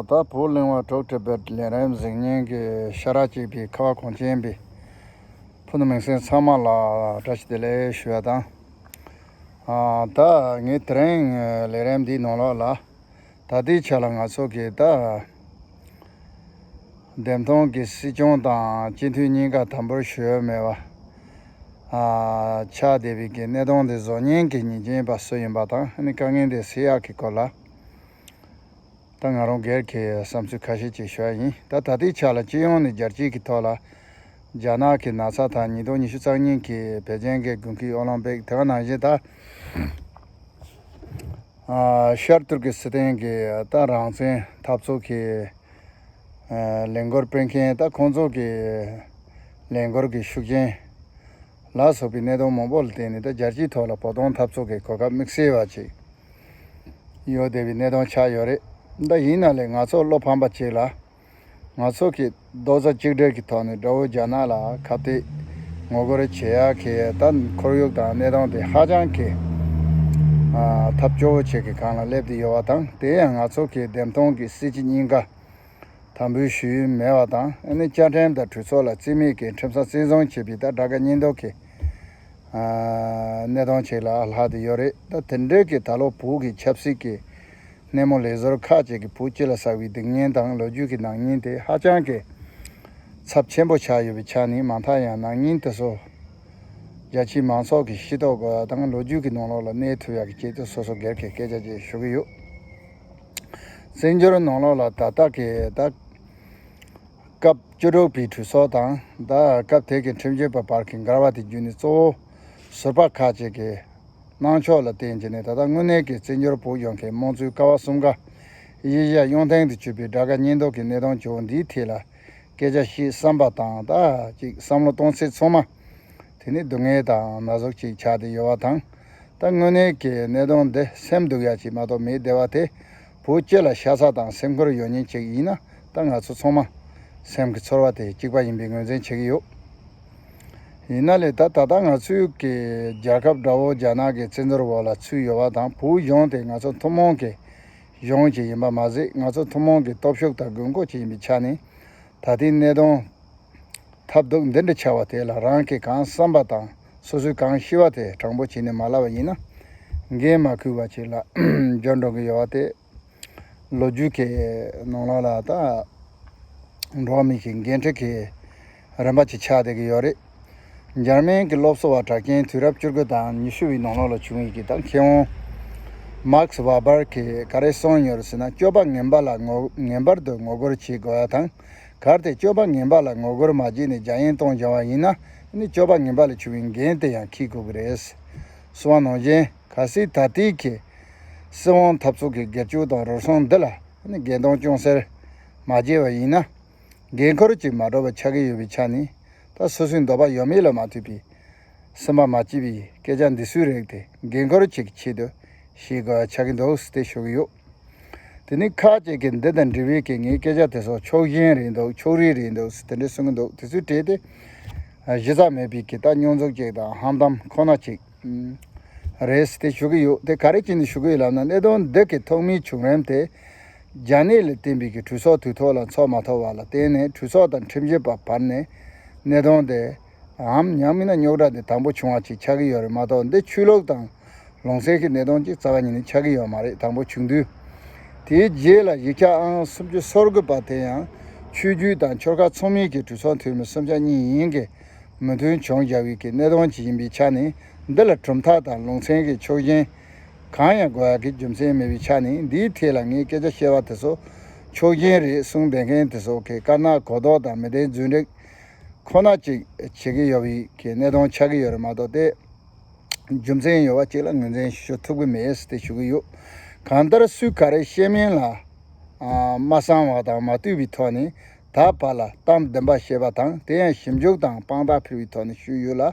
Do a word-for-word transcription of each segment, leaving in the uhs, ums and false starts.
ད་བོད་གླིང་བ་འབྲོག་ཊི་བེཊ་ལས་རིམ་གཟིགས་མཁན་གྱི་ཤ་ར་གཅིག་པའི་ཁ་བ་གངས་ཅན་པའི་ཕུ་ནུ་མིང་སྲིང་ཚང་མ་ལ་བཀྲ་ཤིས་བདེ་ལེགས་ཞུ་ཡ་དང་། ཨ། ད་ངས་དེ་རིང་ལས་རིམ་འདིའི་ནང་ལོགས་ལ་ད་ལྟའི་ཆ་ལ་ང་ཚོ་གི་ད་འདེམས་ཐོན་གྱི་སྲིད་སྐྱོང་དང་སྤྱི་འཐུས་གཉིས་ཀ་དམ་འབུལ་ཞུ་ཡ་མེད་པ་ཨ། ཆགས་བསྡད་པའི་གི་གནད་དོན་དེ་བཟོ་མཁན་གྱི་ཉེས་ཅན་པ་སུ་ཡིན་པ་དང་ཨ་ནི་དཀའ་ངལ་དེ་སེལ་ཡག་གི་སྐོར་ལ། ད་ང་རང་སྒེར་གྱི་བསམ་ཚུལ་ཁ་ཤས་ཅིག་ཞུ་ཡ་ཡིན། ད་ད་ལྟའི་ཆ་ལ་སྤྱི་ཡོངས་ནས་རྒྱལ་སྤྱིའི་གི་ཐོག་ལ་རྒྱ་ནག་གི་ན་ཚ་དང་ཉིས་སྟོང་ཉི་ཤུ་རྩ་གཉིས་ཀྱི་པེ་ཅིང་གི་དགུན་ཁའི་ཨོ་ལིམ་པིག་དེ་ག་ནང་བཞིན་ད་ཨ། ཤར་ཏུར་ཀི་སི་ཐན་གྱི་ད་རང་བཙན་འཐབ་རྩོད་ཀྱི་ཨ། ལས་འགུལ་སྤེལ་མཁན་ད་ཁོང་ཚོ་གི་ལས་འགུལ་གྱི་ཤུགས་རྐྱེན་ལ་སོགས་པའི་གནད་དོན་མང་པོ་ལ་བརྟེན་ནས་ད་རྒྱལ་སྤྱིའི་ཐོག་ལ་བོད་དོན་འཐབ་རྩོད་ཀྱི་གོ་སྐབས་དམིགས་བསལ་བ་ཅིག་ཡོད་བསྡད་པའི་གནད་དོན་ཆགས་ཡོད་རེད། ད་ཡིན་ན་ལས་ང་ཚོ་བློ་ཕམ་པ་ཅིག་ལ་ང་ཚོ་གི་རྡོག་རྩ་གཅིག་སྒྲིལ་གྱི་ཐོག་ནས་དགྲ་བོ་རྒྱ་ནག་ལ་ཁ་གཏད་ངོ་རྒོལ་བྱེད་ཡག་གི་ད་ཁོར་ཡུག་དང་གནས་སྟངས་དེ་ཧ་ཅང་གི་ཨ། ཐབས་སྐྱོ་བོ་ཅིག་གི་སྒང་ལ་སླེབས་བསྡད་ཡོད་པ་དང་། དེ་ཡང་ང་ཚོ་གི་འདེམས་ཐོན་གྱི་སྲིད་སྤྱི་གཉིས་ཀ་དམ་འབུལ་ཞུས་མེད་པ་དང་ཨ་ནི་བཅའ་ཁྲིམས་དང་གྲོས་ཚོགས་ལ་རྩིས་མེད་ཀྱི་ཁྲིམས་སང་བཙན་བཟུང་བྱས་པའི་ད་དགྲ་དགའ་གཉེན་སྡོད་ཀྱི་ཨ། གནད་དོན་ཅིག་ལ་ལྷག་བསྡད་ཡོད་རེད། ད་དེ་འདྲའི་གི་ད་ལོ་བོད་ཀྱི་ཆབ་སྲིད་ཀྱི་སྣེ་མོ་ལས་ཟུར་ཁག་ཅིག་གིས་བོད་སྤྱི་ལ་བསགས་པའི་སྡུག་བསྔལ་དང་ལོ་རྒྱུས་ཀྱི་ནག་ཉེས་དེ་ཧ་ཅང་གི་ཚབས་ཆེན་པོ་ཆགས་ཡོད་པའི་ཆ་ནས། མ་མཐའ་ཡང་ནག་ཉེས་དེ་ཚོ་རྒྱ་ཆེའི་མང་ཚོགས་ཀྱིས་ཤེས་རྟོགས་དགོས་པ་དང་ལོ་རྒྱུས་ཀྱི་ནང་ལོགས་ལ་གནས་ཐུབ་ཡག་གི་ཆེད་དུ་སོ་སོ་སྒེར་གྱི་སྐད་ཆ་ཅིག་ཞུ་གི་ཡོད། བཙན་བྱོལ་ནང་ལོགས་ལ་ད་ལྟ་གི་ད་སྐབས་བཅུ་དྲུག་པའི་གྲོས་ཚོགས་དང་ད་སྐབས་དེ་གི་ཁྲིམས་བཅད་པ་བར་གྱི་འགལ་བ་དེ་བརྒྱུད་ནས་གཙོ་བོ་ཟུར་པ་ཁག་ཅིག་གི་གནང་ཕྱོགས་ལ་བརྟེན་བྱས་ནས་ད་ལྟ་དངོས་གནས་ཀྱི་བཙན་བྱོལ་བོད་ལྗོངས་ཀྱི་དམངས་གཙོའི་ཀ་བ་གསུམ་ཀ་གཞི་བཞག་གཡུང་ཐང་དུ་གྱུར་པའི་དགྲ་དགའ་གཉེན་སྡོད་ཀྱི་གནད་དོན་གཙོ་བོ་འདིའི་ཐད་ལ་སྐད་ཆ་བཤད་བསམ་པ་དང་། ད་ཅིག་བསམ་བློ་གཏོང་ཚད་ཚང་མ་དེ་ནི་སྡུག་བསྔལ་དང་ན་ཟུག་ཅིག་ཆགས་བསྡད་ཡོད་པ་དང་། ད་དངོས་གནས་ཀྱི་གནད་དོན་འདི་སེམས་སྡུག་ཡག་ཅིག་མ་གཏོགས་མེད་བསྡད་པ་དེ་བོད་སྤྱི་ལ་ཤ་ཚ་དང་སེམས་ཁུར་ཡོད་མཁན་ཅིག་ཡིན་ན་ད་ང་ཚོ་ཚང་མ་སེམས་ཀྱི་ཚོར་བ་དེ་གཅིག་པ་ཡིན་པའི་ངོས་འཛིན་བྱེད་ཀྱི་ཡོད། ཡིན་ན་ལས་ད་ད་ལྟ་ང་ཚོའི་གི་རྒྱལ་ཁབ་དགྲ་བོ་རྒྱ་ནག་གི་བཙན་འཛུལ་འོག་ལ་ཚུད་ཡོད་པ་དང་། བོད་གཞུང་དེ་ང་ཚོ་ཐུན་མོང་གི་གཞུང་ཅིག་ཡིན་པ་མ་ཟད། ང་ཚོ་ཐུན་མོང་གི་སྟོབས་ཤུགས་དང་དགོས་མཁོ་ཅིག་ཡིན་པའི་ཆ་ནས། ད་ལྟའི་གནད་དོན་ཐབས་སྡུག་འདི་འདྲ་ཆགས་པ་དེ་ལ་རང་གིས་གང་བསམ་པ་དང་སོ་སོས་གང་ཤེས་པ་དེ་དྲང་པོ་བྱས་ནས་མ་ལབ་པ་ཡིན་ན་འགན་མ་འཁུར་བ་ཅིག་ལ་འགྱུར་འགྲོ་གི་ཡོད་པ་དེ། ལོ་རྒྱུས་ཀྱི་ནང་ལོགས་ལ་ད་འགྲོ་བ་མི་ཞིག་འགན་འཁྲི་གི་རིམ་པ་ཅིག་ཆགས་བསྡད་ཀྱི་ཡོད་རེད། འཇར་མན་གྱི་སློབ་གསོ་བ་གྲགས་ཅན་དུས་རབས་བཅུ་དགུ་དང་ཉི་ཤུ་བའི་ནང་ལོགས་ལ་བྱུང་བའི་གི་ད་མཁས་དབང་མཱགས་ཝཱ་སྦར་གྱིས་ག་རེ་གསུངས་ཡོད་རེད་ཟེར་ན། སྤྱོད་པ་ངན་པ་ལ་ངོ་ངེས་པར་དུ་ངོ་རྒོལ་བྱེད་དགོས་པ་དང་། གལ་ཏེ་སྤྱོད་པ་ངན་པ་ལ་ངོ་རྒོལ་མ་བྱས་ནས་རྒྱ་ཡན་གཏོང་བྱུང་བ་ཡིན་ན་ནི་སྤྱོད་པ་ངན་པ་ལས་བྱུང་བའི་འགན་དེ་ཡང་འཁྱེར་དགོས་ཀྱི་རེད། གསུངས་པ་ནང་བཞིན་གལ་སྲིད་ད་ལྟའི་གི་སྲིད་དབང་འཐབ་རྩོད་ཀྱི་སྒེར་གཅོད་དང་རུལ་སུངས་འདི་ལ་ནི་འགན་གཏོང་ཅུང་ཟད་མ་བྱས་པ་ཡིན་ན། འགན་ཁུར་ཅིག་མ་སྒྲུབ་པ་ཆགས་ཀྱི་ཡོད་པའི་ཆ་ནས། ད་སོ་སོའི་འདོད་པ་ཡོད་མེད་ལ་མ་ལྟོས་པའི་སེམས་པ་མ་སྐྱིད་པའི་སྐད་ཆ་འདི་ཚོའི་རིགས་དེ་འགན་ཁུར་ཅིག་ཆེད་དུ་བཤད་དགོས་ཆགས་ཀྱི་འདུག་ཟེར་ཏེ་ཞུ་གི་ཡོད། དེ་ནི་ཁག་ཅིག་གིས་འདི་དང་འབྲེལ་བའི་གི་ངའི་སྐད་ཆ་དེ་ཚོ་ཕྱོགས་ཞེན་རེད་འདུག་ཕྱོགས་རིས་རེད་འདུག་ཟེར་དེ་འདྲ་གསུང་གི་འདུག་དེ་ཚོའི་གྲས་དེ་གཞི་རྩ་མེད་པའི་གི་ད་རྙོག་འཛིང་ཅིག་དང་ཧམ་གཏམ་ཁོ་ན་ཅིག་རེད་ཟེར་ཏེ་ཞུ་གི་ཡོད། དེ་ག་རེ་བྱས་ནས་ཞུ་གི་ཡོད་ལབ་ན། གནད་དོན་འདི་གི་ཐོག་མའི་བྱུང་རིམ་དེ་རྒྱ་ནད་ལ་བརྟེན་པའི་གི་གྲོས་ཚོགས་དུས་ཐོག་ལ་འཚོགས་མ་ཐུབ་པ་ལ་བརྟེན་ནས། གྲོས་ཚོགས་དང་ཁྲིམས་ཞིབ་པ་བར་ནས་གནད་དོན་དེ་འམ་ཡང་མིན་ན་རྙོག་དྲ་དེ་དང་པོ་བྱུང་བ་ཅིག་ཆགས་ཀྱི་ཡོད་རེད་མ་གཏོགས། འདི་ཆོས་ལུགས་དང་ལུང་ཚན་གྱི་གནད་དོན་ཅིག་རྩ་བ་ཉིད་ནས་ཆགས་ཀྱི་ཡོད་མ་རེད། དང་པོ་བྱུང་དུས། དེའི་རྗེས་ལ་ཡིག་ཆ་ཨང་སུམ་ཅུ་སོ་དགུ་པ་དེ་ཡང་ཆོས་བརྒྱུད་དང་ཆོལ་ཁ་ཚང་མའི་གི་གྲོས་ཚོགས་འཐུས་མི་སུམ་ཆ་གཉིས་ཡན་གྱི་མོས་མཐུན་བྱུང་བཞག་པའི་གི་གནད་དོན་ཅིག་ཡིན་པའི་ཆ་ནས། འདི་ལ་གྲུབ་མཐའ་དང་ལུང་ཚན་གྱི་ཕྱོགས་ཞེན་གང་ཡང་དགོས་ཡག་གི་རྒྱུ་མཚན་མེད་པའི་ཆ་ནས། འདིའི་ཐད་ལ་ངས་སྐད་ཆ་བཤད་པ་དེ་ཚོ་ཕྱོགས་ཞེན་རེད་གསུངས་བསྡད་མཁན་དེ་ཚོ་གི་དཀར་ནག་གོ་ལྡོག་དང་མི་བདེན་རྫུན་སྒྲིག་ཁོ་ན་ཅིག་བྱེད་ཀྱི་ཡོད་པའི་གི་གནད་དོན་ཆགས་ཀྱི་ཡོད་རེད་མ་གཏོགས། དེ་རྒྱུ་མཚན་ཡོད་པ་ཅིག་ལ་ངོས་འཛིན་ཞུ་ཐུབ་ཀྱི་མེད་ཟེར་ཏེ་ཞུ་གི་ཡོད། གང་ལྟར་སུས་ག་རེ་བཤད་མིན་ལ་ཨ་མ་གསང་བ་དང་མ་བསྟུན་པའི་ཐོག་ནས་ད་བར་ལ་གཏམ་བདེན་པ་བཤད་པ་དང་། དེ་ཡང་ཞིབ་འཇུག་དང་དཔང་རྟགས་འཕེར་བའི་ཐོག་ནས་ཞུས་ཡོད་ལ།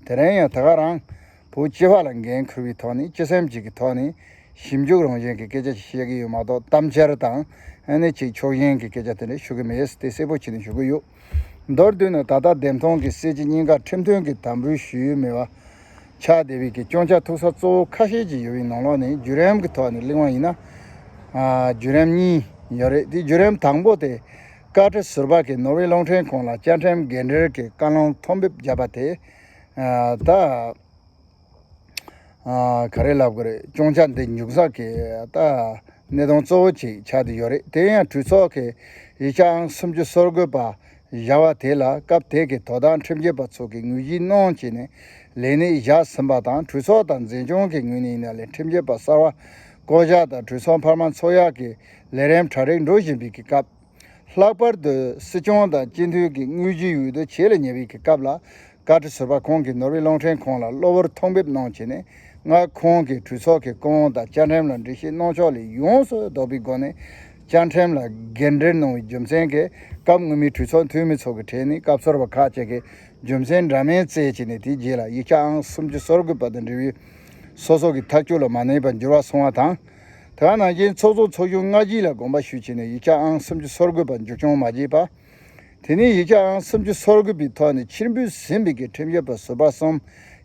དེ་རིང་ཡང་ད་ག་རང་བོད་སྤྱི་པ་ལ་འགན་འཁུར་བའི་ཐོག་ནས་སྤྱི་སེམས་གཅིག་གི་ཐོག་ནས་ཞིབ་འཇུག་རང་བཞིན་གྱི་སྐད་ཆ་ཞིག་བཤད་ཀྱི་ཡོད་མ་གཏོགས། གཏམ་འཆལ་དང་ཨ་ནི་ཅིག་ཕྱོགས་ཞེན་གྱི་སྐད་ཆ་དེ་འདྲ་ཞུ་གི་མེད་ཟེར་ཏེ་གསལ་པོ་བྱས་ནས་ཞུ་གི་ཡོད། མདོར་བསྡུས་ན་ད་ལྟ་འདེམས་ཐོན་གྱི་སྲིད་སྤྱི་གཉིས་ཀ་ཁྲིམས་མཐུན་གྱི་དམ་འབུལ་ཞུས་ཡོད་མེད་པ་ཆགས་བསྡད་པའི་གི་སྐྱོན་ཆ་ཐུག་ས་གཙོ་བོ་ཁ་ཤས་ཅིག་ཡོད་པའི་ནང་ལོགས་ནས་བརྒྱུད་རིམ་གྱི་ཐོག་ནས་གླེང་བ་ཡིན་ན། ཨ་བརྒྱུད་རིམ་གཉིས་ ཡོད་རེད། དེའི་བརྒྱུད་རིམ་དང་པོ་དེ། བཀའ་ཁྲི་ཟུར་པ་གིས་ནོར་ཝེ་རླུང་འཕྲིན་ཁང་ལ་བཅའ་ཁྲིམས་འགན་འཁྲིར་གྱི་བཀའ་ལན་ཐོ་འབེབས་བརྒྱབ་པ་དེ། ཨ་ད། ཨ་ག་རེ་ལབ་དགོས་རེད། སྐྱོན་ཆ་འདི་འཇུག་ས་གི་ད་གནད་དོན་གཙོ་བོ་ཅིག་ཆགས་བསྡད་ཡོད་རེད། དེ་ཡང་གྲོས་ཚོགས་ཀྱི་ཡིག་ཆ་ཨང་སུམ་ཅུ་སོ་དགུ་པ་བཞག་པ་དེ་ལ། སྐབས་དེ་གའི་དོ་བདག་ཁྲིམས་ཞིབ་པ་ཚོ་གིས་ངོས་བཞེས་གནང་བྱས་ནས་ལས་གནས་བཞག་ཟིན་པ་དང་། གྲོས་ཚོགས་དང་འཛིན་སྐྱོང་གི་ངོས་ནས་ཡིན་ན་ལས་ཁྲིམས་ཞིབ་པ་གསར་པ་བསྐོ་གཞག་དང་། གྲོས་ཚོགས་འཕར་མ་ཚོགས་ཡག་གི་ལས་རིམ་གྲ་སྒྲིག་འགྲོ་བཞིན་པའི་གི་སྐབས། ལྷག་པར་དུ་སྲིད་སྐྱོང་དང་སྤྱི་འཐུས་ཀྱི་དངོས་གཞིའི་འོས་བསྡུ་བྱེད་ལ་ཉེ་བའི་གི་སྐབས་ལ། བཀའ་ཁྲི་ཟུར་པ་ཁོང་གིས་ནོར་ཝེ་རླུང་འཕྲིན་ཁང་ལ་གློ་བུར་ཐོ་འབེབས་གནང་བྱས་ནས། སྔར་ཁོང་གིས་གྲོས་ཚོགས་ཀྱི་བཀའ་དབང་དང་བཅའ་ཁྲིམས་ལ་འགྲེལ་བཤད་གནང་ཕྱོགས་ལས་ཡོངས་སུ་ལྡོག་པའི་སྒོ་ནས་བཅའ་ཁྲིམས་ལ་འགན་འཁྲི་གནང་བའི་རྒྱུ་མཚན་གྱིས། སྐབས་སྔོན་མའི་གྲོས་ཚོགས་འཐུས་མི་ཚོ་གི་གྲས་ནས་སྐབས་ཚོར་བ་ཁག་ཅིག་གིས་རྒྱུ་མཚན་འདྲ་མིན་བཙལ་བྱས་ནས། དེའི་རྗེས་ལ་ཡིག་ཆ་ཨང་སུམ་ཅུ་སོ་དགུ་པ་དང་འབྲེལ་བའི་སོ་སོ་གི་ཐག་གཅོད་ལ་མ་གནས་པར་འགྱུར་བ་སོང་བ་དང་། དེ་ག་ནང་བཞིན་ཚོགས་གཙོ་ཚོགས་གཞོན་སྔ་ཕྱི་ལ་དགོངས་པ་ཞུས་བྱས་ནས་ཡིག་ཆ་ཨང་སུམ་ཅུ་སོ་དགུ་པ་མཇུག་སྐྱོང་མ་བྱས་པ། དེ་ནས་ཡིག་ཆ་ཨང་སུམ་ཅུ་སོ་དགུ་པའི་ཐོག་ནས་ཕྱིར་འབུད་ཟིན་པའི་གི་ཁྲིམས་ཞིབ་པ་ཟུར་པ་གསུམ་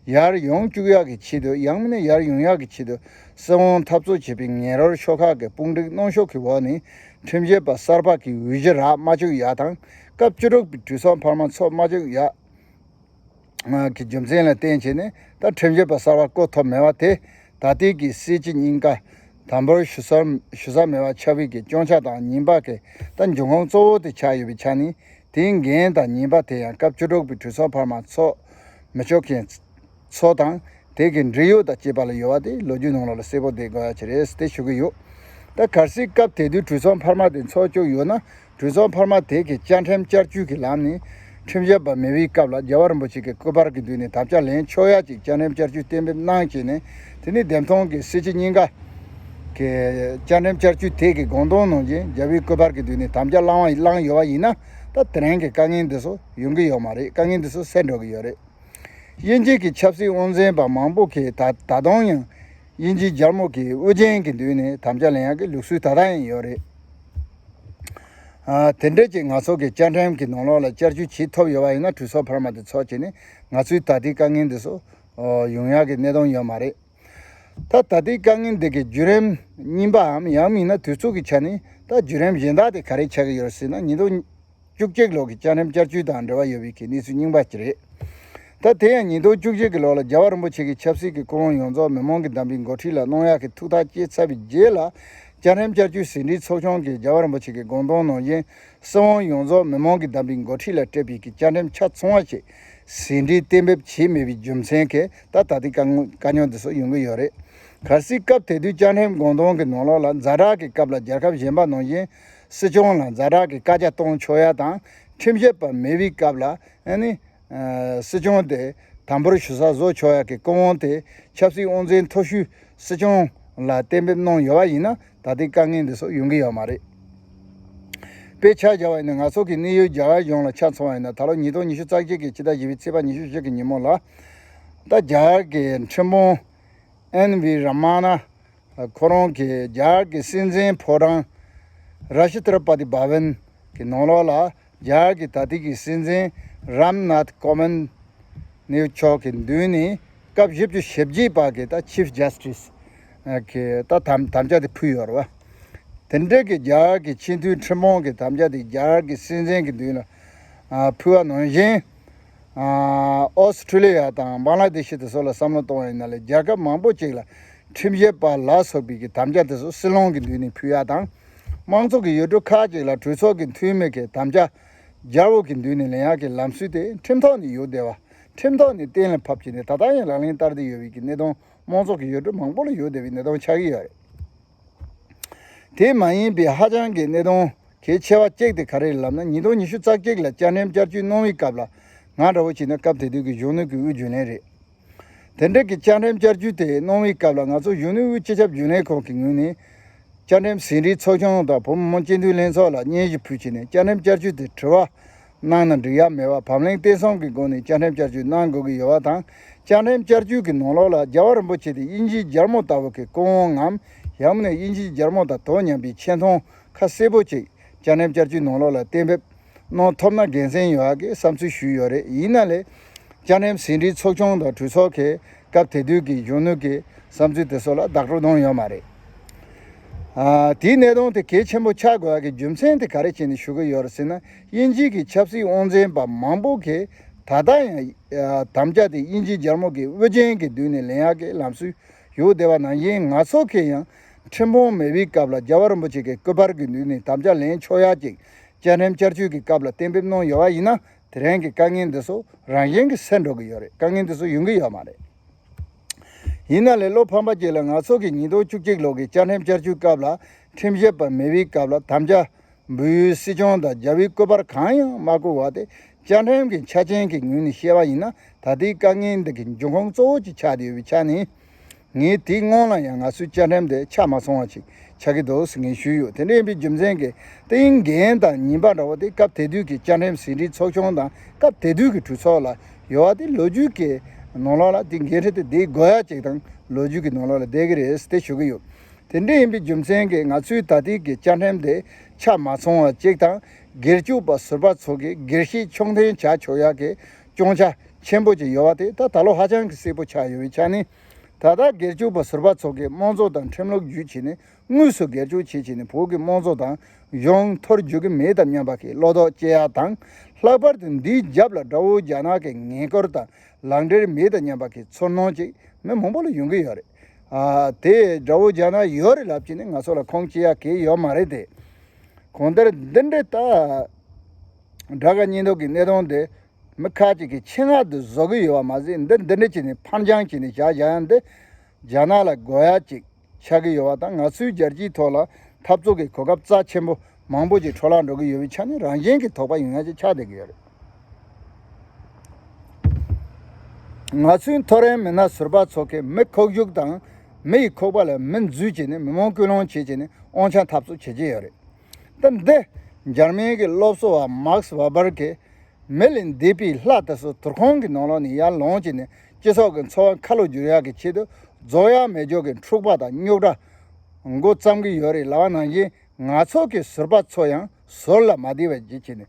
ཡར་ཡོང་བཅུག་ཡག་གི་ཆེད་དུ། ཡང་མིན་ན་ཡར་ཡོང་ཡག་གི་ཆེད་དུ་སྲིད་དབང་འཐབ་རྩོད་བྱེད་པའི་ངན་རོར་ཤོག་ཁག་གི་དཔུང་སྒྲིག་གནང་ཕྱོགས་ཀྱི་འོག་ནས། ཁྲིམས་ཞིབ་པ་གསར་པ་གི་འོས་གཞི་རག་མ་བཅུག་ཡག་དང་། སྐབས་བཅུ་དྲུག་པའི་གྲོས་ཚོགས་འཕར་མ་ཚོགས་མ་བཅུག་ཡག་གི་རྒྱུ་མཚན་ལ་བརྟེན་བྱས་ནས། ད་ཁྲིམས་ཞིབ་པ་གསར་པ་བསྐོ་ཐུབ་མེད་པ་དེ། ད་ལྟའི་གི་སྲིད་སྤྱི་རྙིང་ཀ་དམ་འབུལ་ཞུ་ས་ཞུ་ས་མེད་པ་ཆགས་པའི་གི་སྐྱོན་ཆ་དང་ཉེས་པ་གི་ད་འབྱུང་ཁུངས་གཙོ་བོ་དེ་ཆགས་ཡོད་པའི་ཆ་ནས། དེའི་འགན་དང་ཉེས་པ་དེ་ཡང་སྐབས་བཅུ་དྲུག་པའི་གྲོས་ཚོགས་འཕར་མ་ཚོགས་མི་ཆོག་མཁན་ཚོ་དང་། དེ་གི་འབྲེལ་ཡོད་དང་བཅས་པ་ལ་ཡོད་པ་དེ་ལོ་རྒྱུས་ནང་ལོགས་ལ་གསལ་པོ་བསྡད་དགོས་ཡ་ཅིག་རེད་ཟེར་དེ་ཞུ་གི་ཡོད། ད་གལ་སྲིད་སྐབས་དེ་དུས་གྲོས་ཚོགས་འཕར་མ་དེ་ཚོགས་བཅུག་ཡོད་ན། གྲོས་ཚོགས་འཕར་མ་དེ་གིས་བཅའ་ཁྲིམས་བསྐྱར་བཅོས་ཀྱི་ལམ་ནས་ཁྲིམས་ཞིབ་པ་མེད་པའི་སྐབས་ལ་རྒྱལ་བ་རིན་པོ་ཆེ་གི་སྐུ་པར་གྱི་མདུན་ནས་དམ་བཅའ་ལེན་ཆོག་ཡ་ཅིག་བཅའ་ཁྲིམས་བསྐྱར་བཅོས་གཏན་འབེབས་གནང་བྱས་ནས། དེ་ནས་འདེམས་ཐོན་གྱི་སྲིད་སྤྱི་རྙིང་ཀ་གི་བཅའ་ཁྲིམས་བསྐྱར་བཅོས་དེ་གི་དགོངས་དོན་ནང་བཞིན་རྒྱལ་བའི་སྐུ་པར་གྱི་མདུན་ནས་དམ་བཅའ་བླངས་བ་བླངས་ཡོད་པ་ཡིན་ན། ད་དེ་རིང་གི་དཀའ་ངལ་འདི་ཚོ་ཡོང་གི་ཡོད་མ་རེད། དཀའ་ངལ་འདི་ཚོ་སེལ་འགྲོ་གི་ཡོད་རེད། དབྱིན་ཇི་གི་ཆབ་སྲིད་དབང་འཛིན་པ་མང་པོ་གིས་ད་ད་དུང་ཡང་དབྱིན་ཇིའི་རྒྱལ་མོ་གི་དབུ་རྒྱན་གྱི་མདུན་ནས་དམ་བཅའ་ལེན་ཡག་གི་ལུགས་སྲོལ་ད་ལྟ་ཡང་ཡོད་རེད། ཨ་དེ་འདྲ་ཅིག་ང་ཚོ་གི་བཅའ་ཁྲིམས་ཀྱི་ནང་ལོགས་ལ་བསྐྱར་བཅོས་བྱེད་ཐུབ་ཡོད་པ་ཡིན་ན། གྲོས་ཚོགས་འཕར་མ་དེ་ཚོགས་བྱས་ནས་ང་ཚོའི་ད་ལྟའི་དཀའ་ངལ་འདི་ཚོ་ཨོ་ཡོང་ཡག་གི་གནད་དོན་ཡོད་མ་རེད། ད་ད་ལྟའི་དཀའ་ངལ་འདི་གི་བརྒྱུད་རིམ་གཉིས་པའམ་ཡང་མིན་ན་དུས་ཚོད་ཀྱི་ཆ་ནས། ད་བརྒྱུད་རིམ་གཞན་དག་དེ་ག་རེ་ཆགས་ཀྱི་ཡོད་རེད་ཟེར་ན། ཉིས་སྟོང་བཅུ་གཅིག་ལོ་གི་བཅའ་ཁྲིམས་བསྐྱར་བཅོས་དང་འབྲེལ་བ་ཡོད་པའི་གི་གནས་ཚུལ་རྙིང་པ་ཅིག་རེད། ད་དེ་ཡང་ཉིས་སྟོང་བཅུ་གཅིག་གི་ལོ་ལ་རྒྱལ་བ་རིན་པོ་ཆེ་གི་ཆབ་སྲིད་ཀྱི་སྐུ་དབང་ཡོངས་རྫོགས་མི་མང་གི་བདམས་པའི་འགོ་ཁྲིད་ལ་གནང་ཡག་གི་ཐུགས་ཐག་བཅད་ཚར་བའི་རྗེས་ལ། བཅའ་ཁྲིམས་བསྐྱར་བཅོས་ཟིན་བྲིས་ཚོགས་ཆུང་གིས་རྒྱལ་བ་རིན་པོ་ཆེ་གི་དགོངས་དོན་ནང་བཞིན་སྲིད་དབང་ཡོངས་རྫོགས་མི་མང་གི་བདམས་པའི་འགོ་ཁྲིད་ལ་སྤྲད་པའི་གི་བཅའ་ཁྲིམས་ཆ་ཚང་བ་ཞིག་ཟིན་བྲིས་གཏན་འབེབས་བྱས་མེད་པའི་རྒྱུ་མཚན་གྱིས། ད་ད་ལྟའི་དཀའ་ངལ་དཀའ་རྙོག་འདི་ཚོ་ཡོང་གི་ཡོད་རེད། གལ་སྲིད་སྐབས་དེ་དུས་བཅའ་ཁྲིམས་དགོངས་དོན་གྱི་ནང་ལོགས་ལ་ཛ་དྲག་གི་སྐབས་ལ་རྒྱལ་ཁབ་གཞན་པ་ནང་བཞིན་སྲིད་སྐྱོང་ལ་ཛ་དྲག་གི་བཀའ་རྒྱ་གཏོང་ཆོག་ཡ་དང་། ཁྲིམས་ཞིབ་པ་མེད་པའི་སྐབས་ལ་ཨ་ནི་ཨ་སྲིད་སྐྱོང་དེ་དམ་འབུལ་ཞུ་ས་བཟོ་ཆོག་ཡ་གི་སྐུ་དབང་དེ་ཆབ་སྲིད་དབང་འཛིན་མཐོ་ཤོས་སྲིད་སྐྱོང་ལ་གཏན་འབེབས་གནང་ཡོད་པ་ཡིན་ན། ད་ལྟའི་དཀའ་ངལ་འདི་ཚོ་ཡོང་གི་ཡོད་མ་རེད། དཔེ་ཆ་བཞག་པ་ཡིན་ན། ང་ཚོ་གི་གནས་ཡུལ་རྒྱ་གར་གཞུང་ལ་ཆ་མཚོན་པ་ཡིན་ན། ད་ལོ་ཉིས་སྟོང་ཉི་ཤུ་རྩ་གཅིག་གི་ཕྱི་ཟླ་བཞི་པའི་ཚེས་པ་ཉི་ཤུ་བཞི་གི་ཉིན་མོ་ལ། ད་རྒྱ་གར་གྱི་ཁྲིམས་དཔོན་ཨེན་ཝི་ར་མ་ན། ཁོ་རང་གིས་རྒྱ་གར་གྱི་སྲིད་འཛིན་ཕོ་བྲང་ར་ཤི་ཏྲ་པ་ཏི་བྷ་ཝན་གྱི་ནང་ལོགས་ལ། རྒྱ་གར་གྱི་ད་ལྟའི་གི་སྲིད་འཛིན་རམ་ནཱཐ་ཀོ་བིནྡ་མཆོག་གི་མདུན་ནས་སྐབས་བཞི་བཅུ་ཞེ་བརྒྱད་པ་གི་ད་ཆིཕ་ཇ་སི་ཊི་སི་གི་ད་དམ་དམ་བཅའ་དེ་ཕུལ་ཡོད་རེད་བ། དེ་འདྲ་གི་རྒྱ་གར་གྱི་སྤྱི་འཐུས་ཁྲིམས་དཔོན་གྱི་དམ་བཅའ་དེ་རྒྱ་གར་གྱི་སྲིད་འཛིན་གྱི་མདུན་ལ་ཨ་ཕུལ་བ་ནང་བཞིན། ཨ་ཨོ་སི་ཁྲུ་ལི་ཡ་དང་བང་ལ་དེ་ཤི་དེ་ཚོ་ལ་བསམ་བློ་གཏོང་བ་ཡིན་ན་ལས། རྒྱལ་ཁབ་མང་པོ་ཅིག་ལ་ཁྲིམས་ཞིབ་པ་ལ་སོགས་པའི་གི་དམ་བཅའ་དེ་ཚོ་སྲིད་བློན་གྱི་མདུན་ནས་ཕུལ་ཡ་དང་། དམངས་གཙོ་གི་ཡུལ་གྲུ་ཁག་ཅིག་ལ་གྲོས་ཚོགས་ཀྱི་འཐུས་མི་གི་དམ་བཅའ་རྒྱལ་པོ་གི་མདུན་ནས་ལེན་ཡག་གི་ལམ་སྲོལ་དེ་ཁྲིམས་ཐོག་ནས་ཡོད་བསྡད་པ། ཁྲིམས་ཐོག་ནས་གཏན་ལ་ཕབ་བྱས་ནས་ད་ལྟ་ཡང་ལག་ལེན་བསྟར་བསྡད་ཡོད་པའི་གི་གནད་དོན་དམངས་གཙོ་གི་ཡུལ་གྲུ་མང་པོ་ལ་ཡོད་བསྡད་པའི་གནད་དོན་ཆགས་ཀྱི་ཡོད་རེད། དེ་མ་ཡིན་པའི་ཧ་ཅང་གི་གནད་དོན་གལ་ཆེ་བ་གཅིག་དེ་ག་རེ་རེད་ལབ་ན། ཉིས་སྟོང་ཉི་ཤུ་རྩ་གཅིག་ལ་བཅའ་ཁྲིམས་བསྐྱར་བཅོས་གནང་བའི་སྐབས་ལ། ང་འདྲ་བོ་བྱས་ན་སྐབས་དེ་དུས་ཀྱི་གཞོན་ནུ་གི་དབུས་རྒྱུན་ལས་རེད། དེ་འདྲ་གི་བཅའ་ཁྲིམས་བསྐྱར་བཅོས་དེ་གནང་བའི་སྐབས་ལ། ང་ཚོ་གཞོན་ནུ་དབུས་སྤྱི་ཁྱབ་རྒྱུན་ལས་ཁང་གི་ངོས་ནས་བཅའ་ཁྲིམས་ཟིན་བྲིས་ཚོགས་ཆུང་དང་བོད་མི་མང་སྤྱི་འཐུས་ལྷན་ཚོགས་ལ་སྙན་ཞུ་ཕུལ་བྱས་ནས། བཅའ་ཁྲིམས་བསྐྱར་བཅོས་དེ་དྲི་བ་གནང་ན་འགྲིག་ཡ་མེད་པ། བམ་བརླིང་བརྟན་གསུམ་གྱི་སྒོ་ནས་བཅའ་ཁྲིམས་བསྐྱར་བཅོས་གནང་དགོས་ཀྱི་ཡོད་པ་དང་། བཅའ་ཁྲིམས་བསྐྱར་བཅོས་ཀྱི་ནང་ལོགས་ལ་རྒྱལ་བ་རིན་པོ་ཆེ་དེ་དབྱིན་ཇིའི་རྒྱལ་མོ་ལྟ་བུ་གི་སྐུ་དབང་ངམ། ཡང་མིན་ན་དབྱིན་ཇིའི་རྒྱལ་མོ་དང་དོ་མཉམ་པའི་ཆེ་མཐོང་ཁ་གསལ་པོ་ཅིག་བཅའ་ཁྲིམས་བསྐྱར་བཅོས་ནང་ལོགས་ལ་གཏན་འབེབས་གནང་ཐུབ་ན་དགེ་མཚན་ཡོད་ཡ་གི་བསམ་ཚུལ་ཞུས་ཡོད་རེད། ཡིན་ན་ལས། བཅའ་ཁྲིམས་ཟིན་བྲིས་ཚོགས་ཆུང་དང་གྲོས་ཚོགས་ཀྱིས་སྐབས་དེ་དུས་ཀྱི་གཞོན་ནུ་གི་བསམ་ཚུལ་དེ་ཚོ་ལ་བདག་སྤྲོད་གནང་ཡོད་མ་རེད། ཨ། དེའི་གནད་དོན་དེ་གལ་ཆེན་པོ་ཆགས་དགོས་ཡག་གི་རྒྱུ་མཚན་དེ་ག་རེ་བྱས་ནས་ཞུ་གི་ཡོད་རེད་ཟེར་ན། དབྱིན་ཇི་གི་ཆབ་སྲིད་དབང་འཛིན་པ་མང་པོ་གིས་ད་ལྟ་ཡང་ཨ་དམ་བཅའ་དེ་དབྱིན་ཇི་རྒྱལ་མོ་གི་དབུ་ཅན་གྱི་མདུན་ནས་ལེན་ཡག་གི་ལམ་སྲོལ་ཡོད་བསྡད་པ་ནང་བཞིན། ང་ཚོ་གིས་ཡང་ཁྲིམས་དཔོན་མེད་པའི་སྐབས་ལ་རྒྱལ་བ་རིན་པོ་ཆེ་གི་སྐུ་པར་གྱི་མདུན་ནས་དམ་བཅའ་ལེན་ཆོག་ཡག་ཅིག་བཅའ་ཁྲིམས་བསྐྱར་བཅོས་ཀྱི་སྐབས་ལ་གཏན་འབེབས་གནང་ཡོད་པ་ཡིན་ན། དེ་རིང་གི་དཀའ་ངལ་འདི་ཚོ་རང་བཞིན་གྱིས་སེལ་འགྲོ་གི་ཡོད་རེད། དཀའ་ངལ་འདི་ཚོ་ཡོང་གི་ཡོད་མ་རེད། ཡིན་ན་ལས་བློ་ཕམ་པ་ཅིག་ལ། ང་ཚོ་གི་ཉིས་སྟོང་བཅུ་གཅིག་ལོ་གི་བཅའ་ཁྲིམས་བསྐྱར་བཅོས་སྐབས་ལ་ཁྲིམས་ཞིབ་པ་མེད་པའི་སྐབས་ལ་དམ་བཅའ་འབུལ་ཡུལ་སྲིད་སྐྱོང་དང་རྒྱལ་བའི་སྐུ་པར་གང་ཡང་མ་བསྐུར་བ་དེ། བཅའ་ཁྲིམས་ཀྱི་ཆ་རྐྱེན་གྱི་ངོས་ནས་བཤད་པ་ཡིན་ན། ད་ལྟའི་དཀའ་ངལ་འདི་གི་འབྱུང་ཁུངས་གཙོ་བོ་ཅིག་ཆགས་བསྡད་ཡོད་པའི་ཆ་ནས། ངས་དེའི་སྔོན་ལ་ཡང་ང་ཚོའི་བཅའ་ཁྲིམས་དེ་ཆ་མ་ཚང་བ་ཅིག་ཆགས་ཀྱི་འདུག་ཟེར་ངས་ཞུས་ཡོད། དེ་འདྲ་ཡིན་པའི་རྒྱུ་མཚན་གྱིས། ཏིང་འགན་དང་ཉེས་པ་འདྲ་བོ་དེ་སྐབས་དེ་དུས་ཀྱི་བཅའ་ཁྲིམས་ཟིན་བྲིས་ཚོགས་ཆུང་དང་སྐབས་དེ་དུས་ཀྱི་གྲོས་ཚོགས་ལ་ཡོད་པ་དེ་ལོ་རྒྱུས་ཀྱི་ནང་ལོགས་ལ་དེ་འགན་འཁྲི་དེ་བསྡད་དགོས་ཡ་ཅིག་དང་ལོ་རྒྱུས་ཀྱི་ནང་ལོགས་ལ་བསྡད་ཀྱི་རེད་དེ་ཞུ་གི་ཡོད། དེ་འདྲ་ཡིན་པའི་རྒྱུ་མཚན་གྱིས་ང་ཚོའི་ད་ལྟའི་གི་བཅའ་ཁྲིམས་དེ་ཆ་མ་ཚང་བ་ཅིག་དང་། སྒེར་གཅོད་པ་ཟུར་པ་ཚོ་གིས་སྒེར་གཤིས་ཕྱོགས་འཐེན་བྱ་ཆོག་ཡ་གི་སྐྱོན་ཆ་ཆེན་པོ་ཅིག་ཡོད་པ་དེ་ད་ད་ལོ་ཧ་ཅང་གི་གསལ་པོ་ཆགས་ཡོད་པའི་ཆ་ནས། ད་ལྟ་སྒེར་གཅོད་པ་ཟུར་པ་ཚོ་གིས་དམངས་གཙོ་དང་ཁྲིམས་ལུགས་བརྒྱུད་བྱས་ནས་དངོས་སུ་སྒེར་གཅོད་བྱེད་བྱས་ནས་བོད་ཀྱི་དམངས་གཙོ་དང་གཞུང་འཐོར་འགྱུར་གྱི་མེད་དམ་སྙམ་པ་གི་བློ་དོགས་སྐྱེ་ཡ་དང་། ལྷག་པར་དུ་འདིའི་རྒྱབ་ལ་དགྲ་བོ་རྒྱ་ནག་གི་ངན་སྐུལ་དང་ལག་འབྲེལ་མེད་དམ་སྙམ་པ་གི་ཚོར་སྣང་ཅིག་མི་མང་པོ་ལ་ཡོང་གི་ཡོད་རེད། ཨ། དེ་དགྲ་བོ་རྒྱ་ནག་ཡོད་རེད་ལབ་བྱས་ནས་ང་ཚོ་ལ་ཁུངས་སྐྱེལ་ཡ་གང་ཡང་ཡོད་མ་རེད་དེ། གང་ལྟར་འདི་འདྲའི་ད་དགྲ་དགའ་གཉེན་སྡུག་གི་གནད་དོན་དེ་མི་ཁ་ཅིག་གིས་ཆེད་མངགས་དུ་བཟོ་གི་ཡོད་པ་མ་ཟད། འདི་འདི་འདྲ་བྱས་ནས་ཕར་འགྱངས་བྱས་ནས་བཞག་བཞག་ཡ་འདི་རྒྱ་ནག་ལ་དགོས་ཡ་ཅིག་ཆགས་ཀྱི་ཡོད་པ་དང་། ང་ཚོའི་རྒྱལ་སྤྱིའི་ཐོག་ལ་འཐབ་རྩོད་ཀྱི་གོ་སྐབས་རྩ་ཆེན་པོ་མང་པོ་ཅིག་འཕྲོ་བརླག་འགྲོ་གི་ཡོད་པའི་ཆ་ནས་རང་བཞིན་གྱིས་དོགས་པ་ཡོང་ཡ་ཅིག་ཆགས་བསྡད་ཀྱི་ཡོད་རེད། ང་ཚོའི་མཐོ་རིམ་མི་སྣ་ཟུར་པ་ཚོ་གིས་མི་ཁོག་བཞུགས་དང་མི་ཡི་ཁོག་པ་ལ་མི་འཛུལ་བྱས་ནས་མི་མང་སྐུལ་སློང་བྱེད་བྱས་ནས་དབང་ཆ་འཐབ་རྩོད་བྱེད་ཀྱི་ཡོད་རེད། ད་འདི་འཇར་མན་གྱི་སློབ་གསོ་བ་མཱགས་ཝེ་བར་གྱིས། མི་ལས་འདས་པའི་ལྷ་དེ་ཚོ་དུར་ཁུང་གི་ནང་ལོགས་ནས་ཡར་ལོངས་བྱས་ནས་སྤྱི་ཚོགས་ཀྱི་འཚོ་བ་ཁ་ལོ་བསྒྱུར་ཡག་གི་ཆེད་དུ་རྫོགས་ཡ་མེད་རྒྱུ་གི་འཁྲུག་པ་དང་རྙོག་དྲ་མགོ་བརྩམས་ཀྱི་ཡོད་རེད་ལབ་པ་ནང་བཞིན། ང་ཚོ་གི་ཟུར་པ་ཚོ་ཡང་ཟུར་ལ་མ་བསྡད་པ་བྱེད་བྱས་ནས།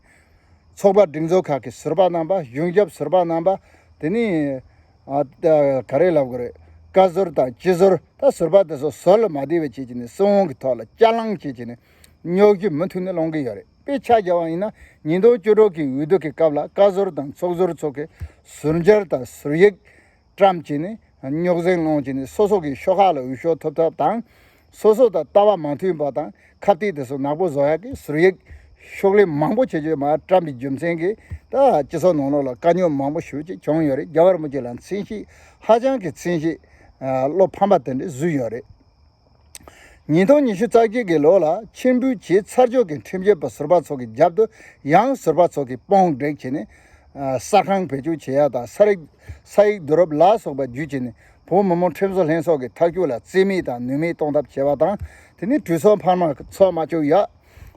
ཚོགས་པ་སྒྲིག་འཛུགས་ཁག་གི་ཟུར་པ་རྣམ་པ། གཞུང་ཞབས་ཟུར་པ་རྣམ་པ། དེ་ནས་ཨ་ད་ག་རེ་ལབ་དགོས་རེད། བཀའ་ཟུར་དང་སྤྱི་ཟུར། ད་ཟུར་པ་དེ་ཚོ་ཟུར་ལ་མ་བསྡད་པ་བྱེད་བྱས་ནས་སྲིད་དབང་གི་ཐོག་ལ་ཅ་ལང་བྱེད་བྱས་ནས་རྙོག་ཞུ་མུ་མཐུད་ནས་སློང་གི་ཡོད་རེད། དཔེ་ཆ་བཞག་པ་ཡིན་ན། ཉིས་སྟོང་བཅུ་དྲུག་གི་འོས་བསྡུ་གི་སྐབས་ལ་བཀའ་ཟུར་དང་ཚོགས་ཟུར་ཚོ་གིས་ཟུར་འཇལ་དང་ཟུར་ཡིག་བཀྲམ་བྱས་ནས་རྙོག་ཟིང་སློང་བྱས་ནས། སོ་སོ་གི་ཤོག་ཁག་ལ་འོས་ཤོག་ཐོབ་ཐབས་དང་། སོ་སོ་དང་ལྟ་བ་མ་མཐུན་པ་དང་ཁ་གཏད་དེ་ཚོ་ནག་པོ་བཟོ་ཡག་གི་ཟུར་ཡིག་ཤོག་ལེབ་མང་པོ་བྱེད་ཀྱི་མར་བཀྲམ་པའི་རྒྱུ་མཚན་གྱིས། ད་སྤྱི་ཚོགས་ནང་ལོགས་ལ་དཀའ་རྙོག་མང་པོ་ཞེ་པོ་ཅིག་བྱུང་ཡོད་རེད། རྒྱལ་བ་རིན་པོ་ཆེ་ལ་མཚན་ཤས། ཧ་ཅང་གི་མཚན་ཤས་བློ་ཕམ་པ་དེ་འདྲ་བཟོས་ཡོད་རེད། ཉིས་སྟོང་ཉི་ཤུ་རྩ་གཅིག་གི་ལོ་ལ་ཕྱིར་འབུད་བྱས་ཚར་ཆོག་གི་ཁྲིམས་ཞིབ་པ་ཟུར་པ་ཚོ་གི་རྒྱབ་ཏུ་ཡང་ཟུར་པ་ཚོ་གིས་དཔུང་བསྒྲིགས་བྱས་ནས། ཨ། གསར་ཁང་བེད་སྤྱོད་བྱེད་ཡ་དང་། ས་རིག་ས་ཡིག་བསྡུ་རུབ་ལ་སོགས་པ་བརྒྱུད་བྱས་ནས་བོད་མི་མང་ཁྲིམས་བཟོ་ལྷན་ཚོགས་ཀྱི་ཐག་གཅོད་ལ་རྩིས་མེད་དང་ནུས་མེད་གཏོང་ཐབས་བྱས་པ་དང་། དེ་ནས་གྲོས་ཚོགས་འཕར་མ་ཚོགས་མ་བཅུག་ཡ།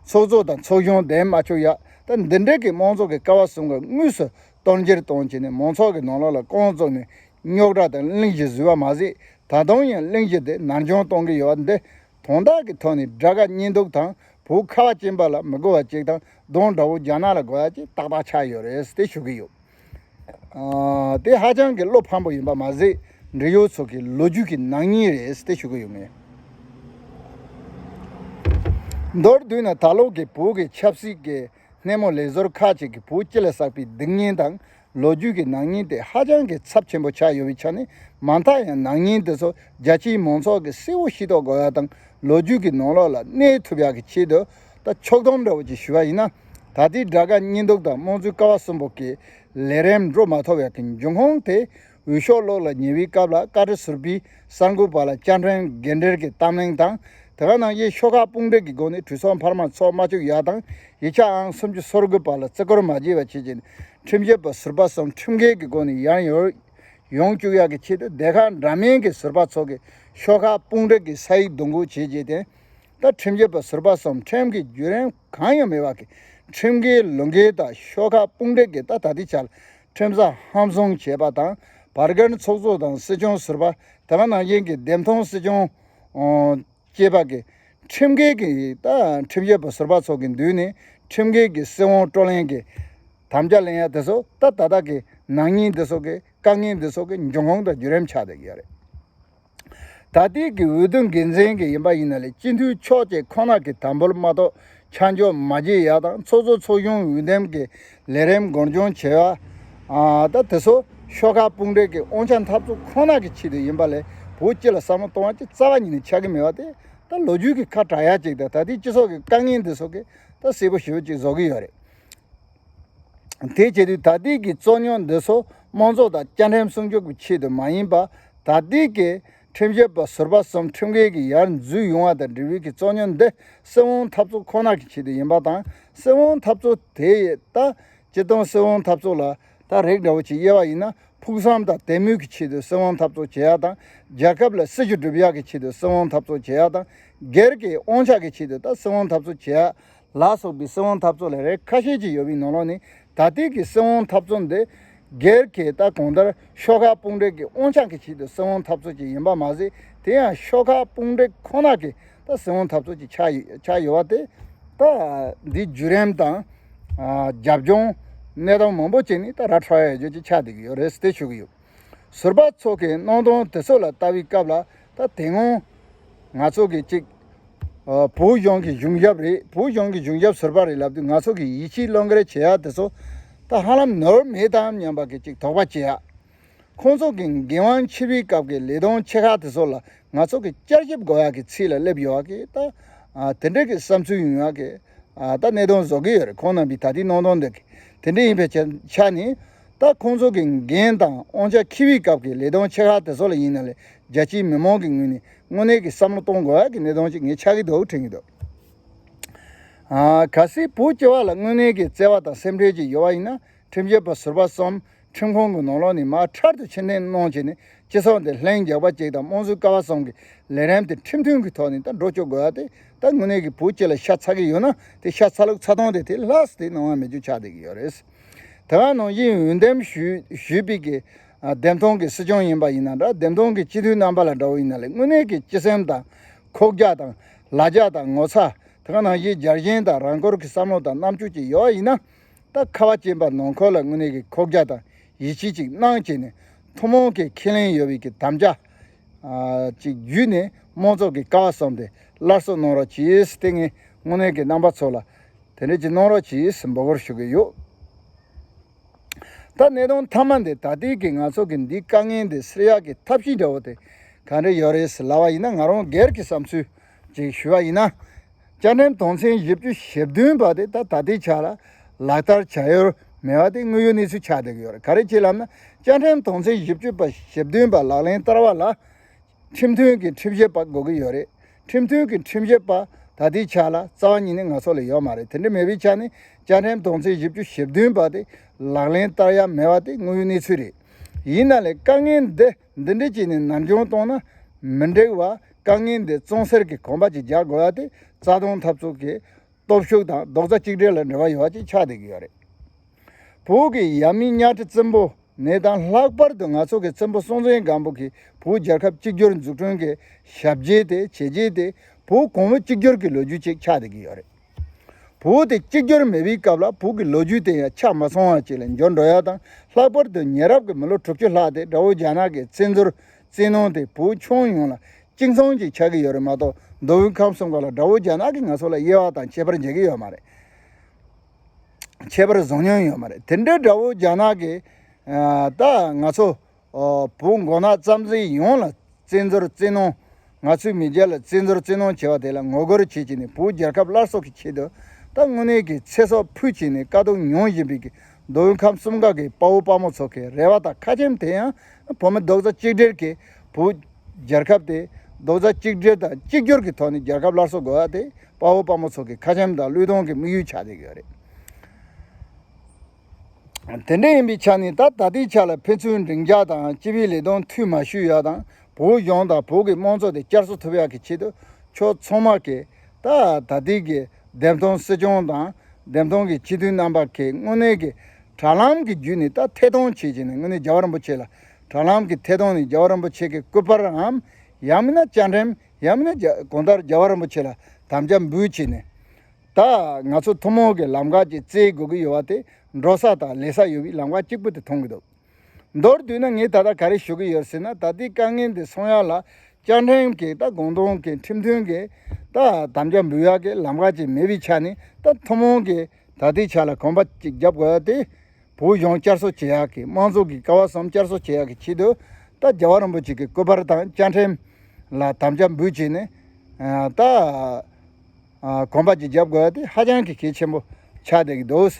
ཚོགས་གཙོ་དང་ཚོགས་གཞོན་འདེམས་མ་བཅུག་ཡ། ད་འདི་འདྲ་གི་དམངས་གཙོ་གི་ཀ་བ་གསུམ་གྱི་དངོས་སུ་གཏོར་འགྱུར་བཏང་བྱས་ནས་མང་ཚོགས་ཀྱི་ནང་ལོགས་ལ་རྐང་བཙུགས་ནས་རྙོག་དྲ་དང་གླེང་གཞི་བཟོས་པ་མ་ཟད། ད་དུང་ཡང་གླེང་གཞི་དེ་ནར་འགྱངས་གཏོང་གི་ཡོད་པ་འདི། དོན་དག་གི་ཐོག་ནས་དགྲ་དགའ་གཉེན་སྡུག་དང་། བོད་ཁ་བ་ཅན་པ་ལ་མི་དགའ་བ་ཅིག་དང་། གདོང་དགྲ་བོ་རྒྱ་ནག་ལ་དགའ་བ་ཅིག་ཏག་ཏག་ཆགས་ཡོད་རེད་ཟེར་ཏེ་ཞུ་གི་ཡོད། ཨ། དེ་ཧ་ཅང་གི་བློ་ཕམ་པོ་ཡིན་པ་མ་ཟད། འབྲེལ་ཡོད་ཚོ་གི་ལོ་རྒྱུས་ཀྱི་ནག་ཉེས་རེད་ཟེར་ཏེ་ཞུ་གི་ཡོད་ངས། མདོར་བསྡུས་ན། ད་ལོ་གི་བོད་ཀྱི་ཆབ་སྲིད་ཀྱི་སྣེ་མོ་ལས་ཟུར་ཁག་ཅིག་གིས་བོད་སྤྱི་ལ་བསགས་པའི་སྡུག་བསྔལ་དང་ལོ་རྒྱུས་ཀྱི་ནག་ཉེས་དེ་ཧ་ཅང་གི་ཚབས་ཆེན་པོ་ཆགས་ཡོད་པའི་ཆ་ནས། མ་མཐའ་ཡང་ནག་ཉེས་དེ་ཚོ་རྒྱ་ཆེའི་མང་ཚོགས་ཀྱིས་གསལ་བོ་ཤེས་རྟོགས་དགོས་ཡ་དང་། ལོ་རྒྱུས་ཀྱི་ནང་ལོགས་ལ་གནས་ཐུབ་ཡ་གི་ཆེད་དུ། ད་ཕྱོགས་བསྡོམས་འདྲ་བོ་ཅིག་ཞུ་བ་ཡིན་ན། ད་ལྟའི་དགྲ་དགའ་གཉེན་སྡུག་དང་དམངས་གཙོའི་ཀ་བ་གསུམ་པོ་གི་ལས་རིམ་འགྲོ་མ་ཐུབ་ཡ་གི་འབྱུང་ཁུངས་དེ། འོས་ཤོག་བློག་ལ་ཉེ་བའི་སྐབས་ལ་བཀའ་ཁྲི་ཟུར་པའི་གསར་འགོད་པ་ལ་བཅའ་ཁྲིམས་འགལ་འབྲེལ་གྱི་གཏམ་གླེང་དང་། དེ་ག་ནང་བཞིན་ཤོག་ཁག་དཔུང་སྒྲིག་གི་སྒོ་ནས་གྲོས་ཚོགས་འཕར་མ་ཚོགས་མ་བཅུག་ཡ་དང་། ཡིག་ཆ་ཨང་སུམ་ཅུ་སོ་དགུ་པ་ལ་བརྩི་བཀུར་མ་བྱས་པ་བྱས་བྱས་ནས། ཁྲིམས་ཞིབ་པ་ཟུར་པ་གསུམ་ཁྲིམས་འགལ་གྱི་སྒོ་ནས་ཡར་ཡོང་ཡོང་བཅུག་ཡ་གི་ཆེད་དུ། སྡེ་ཁག་འདྲ་མིན་གྱི་ཟུར་པ་ཚོ་གིས་ཤོག་ཁག་དཔུང་སྒྲིག་གི་ས་ཡིག་བསྡུ་འགོད་བྱས་རྗེས་དེ། ད་ཁྲིམས་ཞིབ་པ་ཟུར་པ་གསུམ་ཁྲིམས་ཀྱི་བརྒྱུད་རིམ་གང་ཡང་མེད་པ་གི་ཁྲིམས་འགལ་ལུགས་འགལ་དང་ཤོག་ཁག་དཔུང་སྒྲིག་གིས་ད་ད་ལྟའི་ཆར་ཁྲིམས་ས་ཧམ་བཟུང་བྱས་པ་དང་། བར་བརྒལ་ཚོགས་གཙོ་དང་སྲིད་སྐྱོང་ཟུར་པ། དེ་ག་ནང་བཞིན་གྱི་འདེམས་ཐོན་སྲིད་སྐྱོང་ཨོ་བཅས་པ་གི་ཁྲིམས་འགལ་གྱི། ད་ཁྲིམས་ཞིབ་པ་ཟུར་པ་ཚོ་གི་མདུན་ནས་ཁྲིམས་འགལ་གྱི་སྲིད་དབང་བགྲོ་གླེང་གི་དམ་བཅའ་ལེན་ཡ་དེ་ཚོ། ད་ད་ལྟ་གི་ནག་ཉེས་འདི་ཚོ་གི་དཀའ་ངལ་འདི་ཚོ་གི་འབྱུང་ཁུངས་དང་བརྒྱུད་རིམ་ཆགས་བསྡད་ཀྱི་ཡོད་རེད། ད་ལྟའི་གི་འོས་བསྡུ་འགན་འཛིན་གྱི་ཡིན་པ་ཡིན་ན་ལས་སྤྱི་འཐུས་ཕྱོགས་གཅིག་ཁོ་ན་གི་དམ་འབུལ་མ་གཏོགས་ཆ་འཇོག་མ་བྱེད་ཡ་དང་། ཚོགས་གཙོ་ཚོགས་གཞོན་འོས་འདེམས་ཀྱི་ལས་རིམ་འགོར་འགྱངས་བྱེད་ཡ། ད་དེ་ཚོ་ཤོག་ཁག་དཔུང་སྒྲིག་གི་དབང་ཆ་འཐབ་རྩོད་ཁོ་ན་གི་ཆེད་དུ་ཡིན་པ་ལས་བོད་སྤྱི་ལ་བསམ་བློ་གཏོང་བ་ཅིག་རྩ་བ་ཉིད་ནས་ཆགས་ཀྱི་མེད་པ་དེ། ད་ལོ་རྒྱུས་ཀྱི་ཁ་གྲག་ཡ་ཅིག་དང་། ད་ལྟའི་སྤྱི་ཚོགས་ཀྱི་དཀའ་ངལ་འདི་ཚོ་གི་ད་གསལ་པོ་ཞེ་པོ་ཅིག་བཟོ་གི་ཡོད་རེད། དེ་བྱེད་དུས་ད་ལྟའི་གི་རྩོད་རྙོག་འདི་ཚོ་དམངས་གཙོ་དང་བཅའ་ཁྲིམས་སྲུང་སྐྱོབ་ཀྱི་ཆེད་དུ་མ་ཡིན་པ། ད་ལྟའི་གི་ཁྲིམས་ཞིབ་པ་ཟུར་པ་གསུམ་ཁྲིམས་འགལ་གྱི་ཡར་འཛུལ་ཡོང་བ་དང་འབྲེལ་བའི་གི་རྩོད་རྙོག་འདི་སྲིད་དབང་འཐབ་རྩོད་ཁོ་ན་གི་ཆེད་དུ་ཡིན་པ་དང་། སྲིད་དབང་འཐབ་རྩོད་དེ་ད་སྤྱིར་བཏང་སྲིད་དབང་འཐབ་རྩོད་ལ་ད་རིགས་འདྲ་བོ་ཅིག་དབྱེ་བ་ཡིན་ན། ཕུགས་བསམ་དང་དད་མོས་ཀྱི་ཆེད་དུ་སྲིད་དབང་འཐབ་རྩོད་བྱེད་ཡ་དང་། རྒྱལ་ཁབ་ལ་སྲིད་ཇུས་སྒྲུབ་ཡ་གི་ཆེད་དུ་སྲིད་དབང་འཐབ་རྩོད་བྱེད་ཡ་དང་། སྒེར་གྱི་དབང་ཆ་གི་ཆེད་དུ་ད་སྲིད་དབང་འཐབ་རྩོད་བྱེད་ཡ་ལ་སོགས་པའི་སྲིད་དབང་འཐབ་རྩོད་ལ་རིགས་ཁ་ཤས་ཅིག་ཡོད་པའི་ནང་ལོགས་ནས། ད་ལྟའི་གི་སྲིད་དབང་འཐབ་རྩོད་འདི་སྒེར་གྱི་ད་གང་ལྟར་ཤོག་ཁག་དཔུང་སྒྲིག་གི་དབང་ཆ་གི་ཆེད་དུ་སྲིད་དབང་འཐབ་རྩོད་ཅིག་ཡིན་པ་མ་ཟད། དེ་ཡང་ཤོག་ཁག་དཔུང་སྒྲིག་ཁོ་ན་གི་ད་སྲིད་དབང་འཐབ་རྩོད་ཅིག་ཆགས་ཡོད་ཆགས་ཡོད་པ་དེ། ད་འདིའི་བརྒྱུད་རིམ་དང་། ཨ། རྒྱབ་ལྗོངས་གནས་སྟངས་མང་པོ་ཅིག་ནས་ད་ར་འཕྲོད་ཡ་ཡོད་རྒྱུ་ཅིག་ཆགས་བསྡད་ཀྱི་ཡོད་རེད་ཟེར་དེ་ཞུ་གི་ཡོད། ཟུར་པ་ཚོ་གི་གནང་སྟངས་དེ་ཚོ་ལ་ལྟ་བའི་སྐབས་ལ། ད་དེ་སྔོན་ང་ཚོ་གི་ཅིག་ཨ། བོད་གཞུང་གི་གཞུང་ཞབས་རེད། བོད་གཞུང་གི་གཞུང་ཞབས་ཟུར་པ་རེད་ལབ་དུས། ང་ཚོ་གི་ཡིད་ཆེས་བློས་འགེལ་བྱེད་ཡ་དེ་ཚོ་ད་ཧ་ལམ་ནོར་མེད་དམ་སྙམ་པ་གི་ཅིག་དོགས་པ་སྐྱེ་ཡ། ཁོང་ཚོ་གི་འགན་དབང་ཆེ་བའི་སྐབས་ཀྱི་ལས་དོན་ཆེ་ཁག་དེ་ཚོ་ལ་ང་ཚོ་གི་བསྐྱར་ཞིབ་དགོས་ཡག་གི་ཚིག་ལ་སླེབས་ཡོད་པ་གི་ད། ཨ། དེ་འདྲ་གི་བསམ་ཚུལ་ཡོང་ཡག་གི། ཨ། ད་གནད་དོན་བཟོ་གི་ཡོད་རེད། ཁོང་རྣམ་པས་ད་ལྟའི་གནང་སྟངས་འདི་གི་དེ་འདྲ་ཡིན་པའི་ཆ་ཆ་ནས། ད་ཁོང་ཚོ་གི་འགན་དང་དབང་ཆ་འཁྱེར་བའི་སྐབས་ཀྱི་ལས་དོན་ཆེ་ཁག་དེ་ཚོ་ལ་ཡིན་ན་ལས། རྒྱ་ཆེའི་མི་མང་གི་ངོས་ནས་དངོས་གནས་ཀྱི་བསམ་བློ་གཏོང་དགོས་ཡག་གི་གནད་དོན་ཅིག་ངས་ཆགས་ཀྱི་འདུག་དྲན་གྱི་འདུག་ཨ། གལ་སྲིད་བོད་སྤྱི་བ་ལ་དངོས་གནས་ཀྱི་བརྩེ་བ་དང་སེམས་ཁྲལ་ཅིག་ཡོད་པ་ཡིན་ན། ཁྲིམས་ཞིབ་པ་ཟུར་པ་གསུམ་ཁྲིམས་ཁང་གི་ནང་ལོགས་ནས་མར་འཕྲལ་དུ་ཕྱིར་འཐེན་གནང་བྱས་ནས། སྤྱི་ཚོགས་འདི་ལྷིང་འཇགས་པ་ཅིག་དང་། དམངས་གཙོའི་ཀ་བ་གསུམ་གྱི་ལས་རིམ་དེ་ཁྲིམས་མཐུན་གྱི་ཐོག་ནས་ད་འགྲོ་བཅུག་དགོས་ཡ་དེ། ད་དངོས་གནས་ཀྱི་བོད་སྤྱི་ལ་ཤ་ཚ་གི་ཡོད་ན། དེ་ཤ་ཚ་ལུགས་ཚ་ཐང་དེ་དེ་ལྷག་སྟེ་གནང་བ་མེད་རྒྱུ་ཆགས་བསྡད་ཀྱི་ཡོད་རེད། དེ་ག་ནང་བཞིན་འོས་འདེམས་ཞུས་ཞུས་པའི་གི། ཨ། འདེམས་ཐོན་གྱི་སྲིད་སྐྱོང་ཡིན་པ་ཡིན་ན་འདྲ། འདེམས་ཐོན་གྱི་སྤྱི་འཐུས་རྣམ་པ་ལ་འདྲ་བོ་ཡིན་ན་ལས། དངོས་གནས་ཀྱི་སྤྱི་སེམས་དང་ཁོག་རྒྱ་དང་ལ་རྒྱ་དང་ངོ་ཚ། དེ་ག་ནང་བཞིན་རྒྱལ་ཞེན་དང་རང་འཁོར་གྱི་བསམ་བློ་དང་རྣམ་དཔྱོད་ཅིག་ཡོད་པ་ཡིན་ན། ད་ཁ་བ་ཅན་པ་ནང་ཁུལ་ལ་དངོས་གནས་ཀྱི་ཁོག་རྒྱ་དང་ཡིད་ཆེས་ཅིག་གནང་བྱས་ནས། ཐུན་མོང་གི་ཁས་ལེན་ཡོད་པའི་གི་དམ་བཅའ། ཨ། ཅིག་བརྒྱུད་ནས་དམངས་གཙོ་གི་ཀ་བ་གསུམ་དེ་སླར་གསོ་གནང་རོགས་གྱིས། དེ་ངས་དངོས་གནས་ཀྱི་རྣམ་པ་ཚོ་ལ་དེ་འདྲ་ཅིག་གནང་རོགས་གྱིས་འབོད་སྐུལ་ཞུ་གི་ཡོད། ད་གནད་དོན་མཐའ་མ་འདི། ད་ལྟའི་གི་ང་ཚོ་གི་འདིའི་དཀའ་ངལ་འདི་སེལ་ཡག་གི་ཐབས་ཤེས་འདྲ་བོ་དེ་ག་འདྲ་ཡོད་རེད་ཟེར་ལབ་པ་ཡིན་ན། ང་རང་སྒེར་གྱི་བསམ་ཚུལ་ཅིག་ཞུ་བ་ཡིན་ན། བཅའ་ཁྲིམས་དོན་ཚན་བཞི་བཅུ་ཞེ་བདུན་པ་དེ་ད་ད་ལྟའི་ཆ་ལ་ལག་བསྟར་བྱ་ཡུལ་མེད་པ་དེ་དངོས་ཡོད་གནས་ཚུལ་ཆགས་བསྡད་ཀྱི་ཡོད་རེད། ག་རེ་བྱས་ལབ་ན། བཅའ་ཁྲིམས་དོན་ཚན་བཞི་བཅུ་པ་ཞེ་བདུན་པ་ལག་ལེན་བསྟར་བ་ལ། ཁྲིམས་མཐུན་གྱི་ཁྲིམས་ཞིབ་པ་དགོས་ཀྱི་ཡོད་རེད། ཁྲིམས་མཐུན་གྱི་ཁྲིམས་ཞིབ་པ་ད་ལྟའི་ཆ་ལ་རྩ་བ་ཉིད་ནས་ང་ཚོ་ལ་ཡོད་མ་རེད། དེ་འདྲ་མེད་པའི་ཆ་ནས་བཅའ་ཁྲིམས་དོན་ཚན་བཞི་བཅུ་ཞེ་བདུན་པ་དེ་ལག་ལེན་བསྟར་ཡ་མེད་པ་དེ་དངོས་ཡོད་གནས་ཚུལ་རེད། ཡིན་ན་ལས་དཀའ་ངལ་འདི་འདི་འདྲ་བྱས་ནས་ནར་འགྱངས་གཏོང་ན་མི་འགྲིག་པ། དཀའ་ངལ་འདི་གཙང་སེལ་གྱི་གོམ་པ་ཅིག་རྒྱག་དགོས་ཡ་དེ་རྩ་དོན་འཐབ་རྩོད་ཀྱི་སྟོབས་ཤུགས་དང་རྡོག་རྩ་གཅིག་སྒྲིལ་ལ་འབྲེལ་བ་ཡོད་པ་ཅིག་ཆགས་བསྡད་ཀྱི་ཡོད་རེད། བོད་ཀྱི་ཡབ་མེས་གཉའ་ཁྲི་བཙན་པོ་ནས་དང་། ལྷག་པར་དུ་ང་ཚོ་གི་བཙན་པོ་སྲོང་བཙན་སྒམ་པོ་གིས་བོད་རྒྱལ་ཁབ་གཅིག་གྱུར་འཛུགས་སྐྲུན་གྱི་ཞབས་རྗེས་དེ་བྱས་རྗེས་དེ། བོད་གོང་བུ་གཅིག་གྱུར་གྱི་ལོ་རྒྱུས་ཅིག་ཆགས་བསྡད་ཀྱི་ཡོད་རེད། བོད་དེ་གཅིག་གྱུར་མེད་པའི་སྐབས་ལ་བོད་ཀྱི་ལོ་རྒྱུས་དེ་ཡང་ཆ་མ་ཚང་བ་ཅིག་ལ་འགྱུར་འགྲོ་ཡ་དང་། ལྷག་པར་དུ་ཉེ་རབས་ཀྱི་མི་ལོ་དྲུག་ཅུ་ལྷག་དེ་དགྲ་བོ་རྒྱ་ནག་གི་བཙན་འཛུལ་བཙན་གནོན་དེ་བོད་ཁྱོན་ཡོངས་ལ་གཅིག་མཚུངས་ཅིག་ཆགས་ཀྱི་ཡོད་རེད་མ་གཏོགས། མདོ་དབུས་ཁམས་གསུམ་ག་ལ་དགྲ་བོ་རྒྱ་ནག་གིས་ང་ཚོ་ལ་དབྱེ་བ་དང་ཁྱད་པར་འབྱེད་ཀྱི་ཡོད་མ་རེད། ཁྱད་པར་བཟོ་མྱོང་ཡོད་མ་རེད། དེ་འདྲའི་དགྲ་བོ་རྒྱ་ནག་གིས། ཨ། ད་ང་ཚོ། ཨ། བོད་མགོ་ནག་རྩམ་ཟན་ཡོངས་ལ་བཙན་འཛུལ་བཙན་གནོན། ང་ཚོའི་མི་རྒྱུད་ལ་བཙན་འཛུལ་བཙན་གནོན་བྱས་པ་དེ་ལ་ངོ་རྒོལ་བྱེད་ཀྱི་ནས། བོད་རྒྱལ་ཁབ་སླར་གསོ་གི་ཆེད་དུ་ད་དངོས་གནས་ཀྱི་ཚེ་སྲོག་ཕུལ་བྱས་ནས་དཀའ་སྡུག་མྱོང་བཞིན་པའི་གི་མདོ་དབུས་ཁམས་གསུམ་ག་གི་དཔའ་བོ་དཔའ་མོ་ཚོ་གི་རེ་བ་དང་ཁ་ཆེམས་དེ་ཡང་། བོད་མི་རྡོག་རྩ་གཅིག་སྒྲིལ་གྱིས་བོད་རྒྱལ་ཁབ་དེ་རྡོག་རྩ་གཅིག་སྒྲིལ་དང་གཅིག་གྱུར་གྱི་ཐོག་ནས་རྒྱལ་ཁབ་སླར་གསོ་དགོས་པ་དེ་དཔའ་བོ་དཔའ་མོ་ཚོ་གི་ཁ་ཆེམས་དང་བློས་གཏོང་གི་དམིགས་ཡུལ་ཆགས་བསྡད་ཀྱི་ཡོད་རེད། དེ་འདྲ་ཡིན་པའི་ཆ་ནས། ད་ད་ལྟའི་ཆ་ལ་ཕན་ཚུན་འགྲན་རྒྱག་དང་། སྤྱི་པའི་ལས་དོན་འཐུས་མ་ཞུས་ཡ་དང་། བོད་གཞུང་དང་བོད་ཀྱི་དམངས་གཙོ་དེ་བསྐྱར་གསོ་ཐུབ་ཡག་གི་ཆེད་དུ། ཕྱོགས་ཚང་མ་གིས་ད་ད་ལྟའི་གི་འདེམས་ཐོན་སྲིད་སྐྱོང་དང་། འདེམས་ཐོན་གྱི་སྤྱི་འཐུས་རྣམ་པ་གིས་དངོས་གནས་ཀྱི་དྲ་ལམ་གྱི་བརྒྱུད་ནས་ད་ཐད་གཏོང་བྱེད་བྱས་ནས། དངོས་གནས་རྒྱལ་བ་རིན་པོ་ཆེ་ལ། དྲ་ལམ་གྱི་ཐད་གཏོང་ནས་རྒྱལ་བ་རིན་པོ་ཆེ་གི་སྐུ་པར་འམ། ཡང་མིན་ན་བཅའ་ཁྲིམས། ཡང་མིན་ན་རྒྱ་གང་ལྟར་རྒྱལ་བ་རིན་པོ་ཆེ་ལ་དམ་བཅའ་འབུལ་བྱས་ནས། ད་ང་ཚོ་ཐུན་མོང་གི་ལམ་ཁ་ཅིག་བཙལ་དགོས་ཀྱི་ཡོད་པ་དེ། འགྲོ་ས་དང་ལས་ས་ཡོད་པའི་ལམ་ཁ་གཅིག་པུ་དེ་མཐོང་གི་འདུག་མདོར་བསྡུས་ན་ངས་ད་ལྟ་ག་རེ་ཞུ་གི་ཡོད་ཟེར་ན། ད་ལྟའི་དཀའ་ངལ་འདི་སོང་ཡ་ལ་ བཅའ་ཁྲིམས་ཀྱི་ད་གུང་སྟོང་གི་ཁྲིམས་མཐུན་གྱི་ད་དམ་བཅའ་འབུལ་ཡག་གི་ལམ་ཁ་ཅིག་མེད་པའི་ཆ་ནས། ད་ཐུན་མོང་གི་ད་ལྟའི་ཆ་ལ་གོམ་པ་གཅིག་རྒྱབ་དགོས་ཡ་དེ། བོད་གཞུང་བསྐྱར་གསོ་བྱེད་ཡག་གི། དམངས་གཙོ་གི་ཀ་བ་གསུམ་བསྐྱར་གསོ་བྱེད་ཡག་གི་ཆེད་དུ། ད་རྒྱལ་བ་རིན་པོ་ཆེ་གི་སྐུ་པར་དང་བཅའ་ཁྲིམས་ལ་དམ་བཅའ་འབུལ་བྱས་ནས། ཨ་ད་ཨ་གོམ་པ་གཅིག་རྒྱབ་དགོས་ཡ་དེ་ཧ་ཅང་གི་གལ་ཆེན་པོ་ཆགས་བསྡད་ཀྱི་འདུག།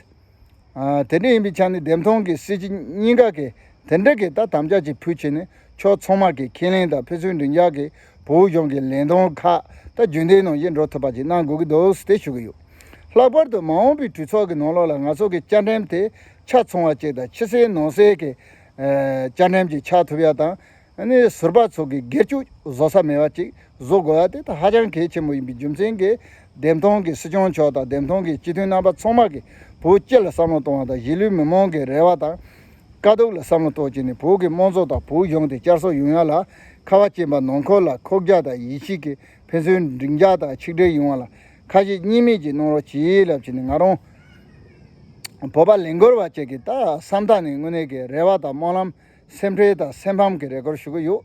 ཨ་དེ་འདྲ་ཡིན་པའི་ཆ་ནས། འདེམས་ཐོན་གྱི་སྲིད་སྤྱི་གཉིས་ཀ་གིས་དེ་འདྲ་གི་ད་དམ་བཅའ་ཅིག་ཕུལ་བྱས་ནས། ཕྱོགས་ཚང་མ་གིས་ཁས་ལེན་དང་ཕན་ཚུན་འབྲེལ་འགག་གི་བོད་གཞུང་གི་ལས་དོན་ཁག་ད་རྒྱུན་ལྡན་ནང་བཞིན་འགྲོ་ཐུབ་པ་ཅིག་གནང་དགོས་ཀྱི་འདུག་ཟེར་ཞུ་གི་ཡོད། ལྷག་པར་དུ་མ་འོངས་པའི་གྲོས་ཚོགས་ཀྱི་ནང་ལོགས་ལ་ང་ཚོ་གི་བཅའ་ཁྲིམས་དེ་ཆ་ཚང་བ་ཅིག་དང་ཕྱི་གསལ་ནང་གསལ་གྱི་ཨ་བཅའ་ཁྲིམས་ཅིག་ཆགས་ཐུབ་ཡ་དང་། ཨ་ནི་ཟུར་པ་ཚོ་གི་སྒེར་གཅོད་བཟོ་ས་མེད་པ་ཅིག་བཟོ་དགོས་ཡ་དེ་ད་ཧ་ཅང་གལ་ཆེན་པོ་ཡིན་པའི་རྒྱུ་མཚན་གྱིས། འདེམས་ཐོན་གྱི་སྲིད་སྐྱོང་མཆོག་དང་འདེམས་ཐོན་གྱི་སྤྱི་འཐུས་རྣམ་པ་ཚང་མ་གིས་བོད་སྤྱི་ལ་བསམ་བློ་གཏོང་བ་དང་། གཞིས་ལུས་མི་མང་གི་རེ་བ་དང་དཀའ་སྡུག་ལ་བསམ་བློ་གཏོང་བྱས་ནས། བོད་ཀྱི་དམངས་གཙོ་དང་བོད་གཞུང་དེ་བསྐྱར་གསོ་ཡོང་ཡ་ལ་ཁ་བ་ཅན་པ་ནང་ཁུལ་ལ་ཁོག་རྒྱ་དང་ཡིད་ཆེས་ཀྱི་ཕན་ཚུན་འབྲེལ་འགག་དང་ཆིག་སྒྲིལ་ཡོང་བ་ལ་ཁ་ཞེ་གཉིས་མེད་ཀྱིས་གནང་རོགས་གྱིས་ལབ་བྱས་ནས། ང་རང་བོད་པ་ལས་འགུལ་བ་ཅིག་གི་ད་བསམ་ཐག་ནས་དངོས་གནས་ཀྱི་རེ་བ་དང་སྨོན་ལམ། སེམས་ཁྲལ་དང་སེམས་ཕམ་གྱི་རེ་སྐུལ་ཞུ་གི་ཡོད།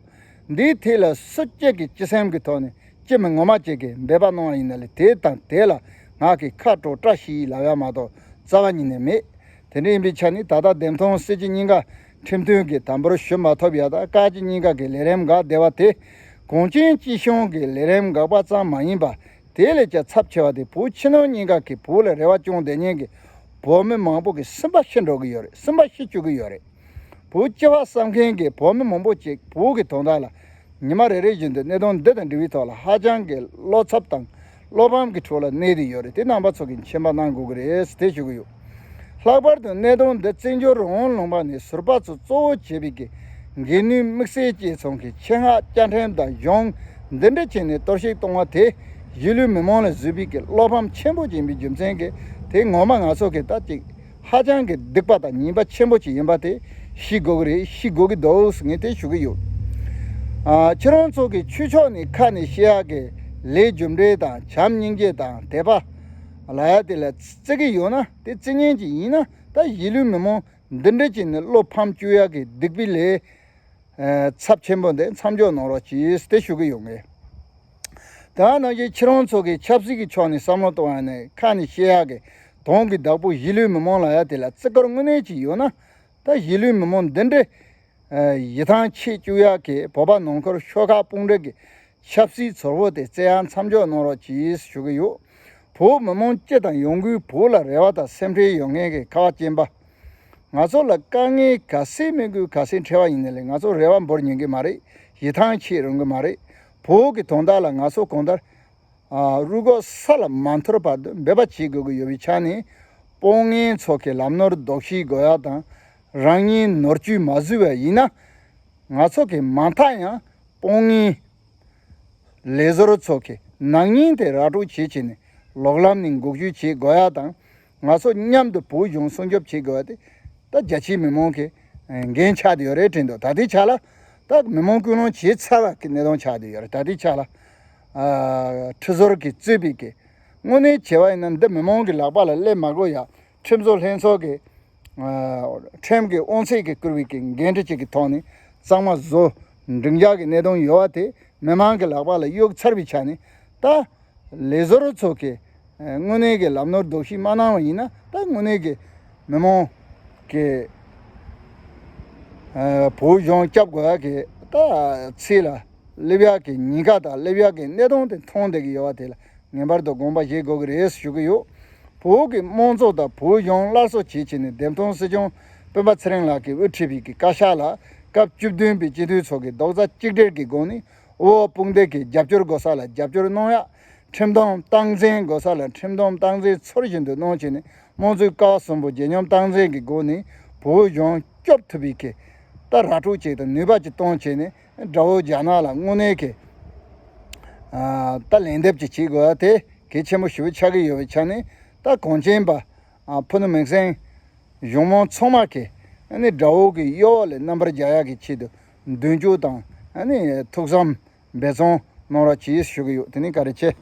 འདིའི་ཐད་ལ་སུ་གཅིག་གིས་སྤྱི་སེམས་ཀྱི་ཐོག་ནས་སྤྱི་མི་ངོ་མ་གཅིག་གིས་འབད་པ་གནང་བ་ཡིན་ན་ལས། དེ་དང་དེ་ལ་ང་གིས་ཁ་དྲོ་བཀྲ་ཤིས་ལབ་ཡ་མ་གཏོགས་རྩ་བ་ཉིད་ནས་མེད། དེ་འདྲ་ཡིན་པའི་ཆ་ནས། ད་ལྟ་འདེམས་ཐོན་སྲིད་སྤྱི་གཉིས་ཀ་ཁྲིམས་མཐུན་གྱི་དམ་པོར་ཞུ་མ་ཐུབ་ཡ་དང་། བཀའ་སྤྱི་གཉིས་ཀ་གི་ལས་རིམ་འགག་བསྡད་པ་དེ། གངས་ཅན་སྐྱིད་གཤོངས་ཀྱི་ལས་རིམ་འགག་པ་ཙམ་མ་ཡིན་པ། དེ་ལས་ཀྱང་ཚབས་ཆེ་བ་དེ། བོད་ཕྱི་ནང་གཉིས་ཀ་གི་བོད་ལ་རེ་བ་བཅངས་བསྡད་མཁན་གྱི་བོད་མི་མང་པོ་གི་སེམས་པ་ཤི་འགྲོ་གི་ཡོད་རེད། སེམས་པ་ཤི་བཅུག་གི་ཡོད་རེད། བོད་སྤྱི་བ་བསམ་མཁན་གྱི་བོད་མི་མང་པོ་ཅིག་བོད་ཀྱི་དོན་དག་ལ་ཉི་མ་རེ་རེ་བཞིན་དུ་གནད་དོན་འདི་དང་འབྲེལ་བའི་ཐོག་ལ་ཧ་ཅང་གི་བློ་འཚབ་དང་བློ་ཕམ་གྱི་ཁྲོད་ལ་གནས་བསྡད་ཡོད་རེད། དེ་རྣམ་པ་ཚོ་གིས་མཁྱེན་པ་གནང་དགོས་ཀྱི་རེད་ཟེར་དེ་ཞུ་གི་ཡོད། ལྷག་པར་དུ་གནད་དོན་འདི་བཙན་བྱོལ་རང་དབང་ལུང་པ་ནས་ཟུར་པ་ཚོ་གཙོ་བོ་བྱས་པའི་གི་འགན་ནུས་དམིགས་བསལ་བཅས་ཚང་གི་ཆེད་མངགས་བཅའ་ཁྲིམས་དང་གཞུང་འདི་འདྲ་བྱས་ནས་གཏོར་བཤིག་གཏོང་བ་དེ། གཞིས་ལུས་མི་མང་ལ་བཟོས་པའི་གི་བློ་ཕམ་ཆེན་པོ་ཅིག་ཡིན་པའི་རྒྱུ་མཚན་གྱིས། དེ་ངོ་མ་ང་ཚོ་གི་ད་ཅིག་ཧ་ཅང་གི་སྡིག་པ་དང་ཉེས་པ་ཆེན་པོ་ཅིག་ཡིན་པ་དེ་ཤེས་དགོས་ཀྱི་རེད། ཤེས་དགོས་ཀྱི་འདུག་ཟེར་ངས་དེ་ཞུ་གི་ཡོད། ཨ། ཁྱེད་རང་ཚོ་གི་ཆོས་ཕྱོགས་ནས་ཁ་ནས་བཤད་ཡག་གི་ལས་རྒྱུ་འབྲས་དང་བྱམས་སྙིང་རྗེ་དང་དད་པ་ལབ་ཡ་དེ་ལ་བརྩི་གི་ཡོད་ན། དེ་བརྩི་མཁན་ཅིག་ཡིན་ན། ད་གཞིས་ལུས་མི་མང་འདི་འདྲ་བྱས་ནས་བློ་ཕམ་བཅུག་ཡག་གི་སྡིག་པའི་ལས། ཨ། ཚབས་ཆེན་པོ་འདི་མཚམས་འཇོག་གནང་རོགས་གྱིས་དེ་ཞུ་གི་ཡོད་ངས། དེ་ནང་བཞིན་ཁྱེད་རང་ཚོ་གི་ཆབ་སྲིད་ཀྱི་ཕྱོགས་ནས་བསམ་བློ་གཏོང་ཡ་ནས་ཁ་ནས་བཤད་ཡག་གི་དོན་གྱི་བདག་པོ་གཞིས་ལུས་མི་མང་ལབ་ཡ་དེ་ལ་བརྩི་བཀུར་དངོས་གནས་ཅིག་ཡོད་ན། ད་གཞིས་ལུས་མི་མང་འདི་འདྲའི་ཨ། ཡིད་ཐང་ཆད་བཅུག་ཡག་གི་བོད་པ་ནང་ཁུལ་ཤོག་ཁག་དཔུང་སྒྲིག་གི་ཆབ་སྲིད་ཚོར་བོ་དེ་བཙལ་ཡག་མཚམས་འཇོག་གནང་རོགས་གྱིས་ཞུ་གི་ཡོད། བོད་མི་མང་སྤྱི་དང་ཡོངས་ཀྱི་བོད་ལ་རེ་བ་དང་སེམས་ཁྲལ་ཡོད་མཁན་གྱི་ཁ་བ་ཅན་པ། ང་ཚོ་ལ་དཀའ་ངལ་ག་ཚད་མི་དགོས་ག་ཚད་འཕྲད་པ་ཡིན་ནའི་ལས། ང་ཚོ་རེ་བ་འབོར་ཉན་གི་མ་རེད། ཡིད་ཐང་ཆད་རུང་གི་མ་རེད། བོད་ཀྱི་དོན་དག་ལ་ང་ཚོ་གང་ལྟར། ཨ། རུས་ཁོག་ས་ལ་མ་འཐོར་བར་དུ་འབད་པ་བྱེད་དགོས་ཀྱི་ཡོད་པའི་ཆ་ནས། དཔང་ངན་ཚོ་གི་ལམ་ནོར་ལྡོག་ཤེས་དགོས་ཡ་དང་། རང་ཉིད་ནོར་བཅོས་མ་བཟོས་པ་ཡིན་ན། ང་ཚོ་གི་མ་མཐའ་ཡང་དཔང་ངན་ལས་ཟོར་ཚོ་གི་ནག་ཉེས་དེ་ར་སྤྲོད་བྱེད་བྱས་ནས་ལོག་ལམ་ནས་འགུག་སྐྱོད་བྱེད་དགོས་ཡ་དང་། ང་ཚོ་མཉམ་དུ་བོད་གཞུང་སྲུང་སྐྱོབ་བྱེད་དགོས་པ་དེ་ད་རྒྱ་ཆེའི་མི་མང་གི་འགན་ཆགས་བསྡད་ཡོད་རེད་དྲན་འདུག། ད་ལྟའི་ཆ་ལ་ད་མི་མང་ཀུན་སློང་བྱས་ཚར་བ་གི་གནད་དོན་ཆགས་བསྡད་ཡོད་རེད། ད་ལྟའི་ཆ་ལ། ཨ། ཁྲི་ཟུར་གྱིས་གཙོས་པའི་གི་དངོས་གནས་བྱས་པ་ཡིན་ན་འདི་མི་མང་གི་ལག་པ་ལ་སླེབས་མ་དགོས་ཡ། ཁྲིམས་བཟོ་ལྷན་ཚོགས་ཀྱི། ཨ། ཁྲིམས་ཀྱི་དབང་ཚད་ཀྱིས་བསྐུར་བའི་གི་འགན་འཁྲི་ཅིག་གི་ཐོག་ནས་གཙང་མ་བཟོ་འགྲིག་འཇགས་ཀྱི་གནད་དོན་ཡོད་པ་དེ་མི་མང་གི་ལག་པ་ལ་གཡུག་ཚར་བའི་ཆ་ནས། ད་ལས་ཟུར་ཚོ་གི་དངོས་གནས་ཀྱི་ལམ་ནོར་ལྡོག་ཤེས་མ་གནང་བ་ཡིན་ན། ད་དངོས་གནས་ཀྱི་མི་མང་གི་ཨ། བོད་གཞུང་སྐྱོབ་དགོས་ཡ་གི་ད་ཚད་ལ་སླེབས་ཡག་གི་ཉེན་ཁ་དང་སླེབས་ཡག་གི་གནད་དོན་དེ་མཐོང་བསྡད་ཀྱི་ཡོད་པ་དེ་ལ་ངེས་པར་དུ་དགོངས་པ་བཞེས་དགོས་ཀྱི་རེད་ཞུ་གི་ཡོད། བོད་ཀྱི་དམངས་གཙོ་དང་བོད་གཞུང་སླར་གསོ་བྱེད་ཆེད་ནས། འདེམས་ཐོན་སྲིད་སྐྱོང་སྤེན་པ་ཚེ་རིང་ལགས་ཀྱིས་དབུ་ཁྲིད་པའི་གི་བཀའ་ཤག་ལ་སྐབས་བཅུ་བདུན་པའི་སྤྱི་འཐུས་ཚོ་གིས་རྡོག་རྩ་གཅིག་སྒྲིལ་གྱི་སྒོ་ནས། དབུ་འོག་དཔུང་སྡེ་གིས་རྒྱབ་སྐྱོར་དགོས་ས་ལ་རྒྱབ་སྐྱོར་གནང་ཡག། ཁྲིམས་དོན་སྟངས་འཛིན་དགོས་ས་ལ་ཁྲིམས་དོན་སྟངས་འཛིན་ཚུལ་བཞིན་དུ་གནང་བྱས་ནས། དམངས་གཙོའི་ཀ་བ་གསུམ་པོ་ཇེ་ཉམས་སྟངས་འཛིན་གྱི་སྒོ་ནས་བོད་གཞུང་སྐྱོབ་ཐུབ་པའི་གི་ད་ར་སྤྲོད་ཅིག་དང་ནུས་པ་ཅིག་གཏོང་བྱས་ནས། དགྲ་བོ་རྒྱ་ནག་ལ་དངོས་གནས་ཀྱི་ཨ། ད་ལན་འདེབས་ཅིག་བྱེད་དགོས་པ་དེ་གལ་ཆེན་པོ་ཞེ་པོ་ཆགས་ཀྱི་ཡོད་པའི་ཆ་ནས། ད་གངས་ཅན་པ། ཨ། ཕུ་ནུ་མིང་སྲིང་གཞུང་མང་ཚང་མ་གིས་ཨ་ནི་དགྲ་བོ་གི་གཡོ་འོག་ལ་རྣམ་པར་རྒྱལ་ཡག་གི་ཆེད་དུ་མདུན་སྐྱོད་དང་། ཨ་ནི་ཐུགས་བསམ་འབད་བརྩོན་གནང་རོགས་གྱིས་ཞུ་གི་ཡོད། དེ་ནི་བཀའ་དྲིན་ཆེ།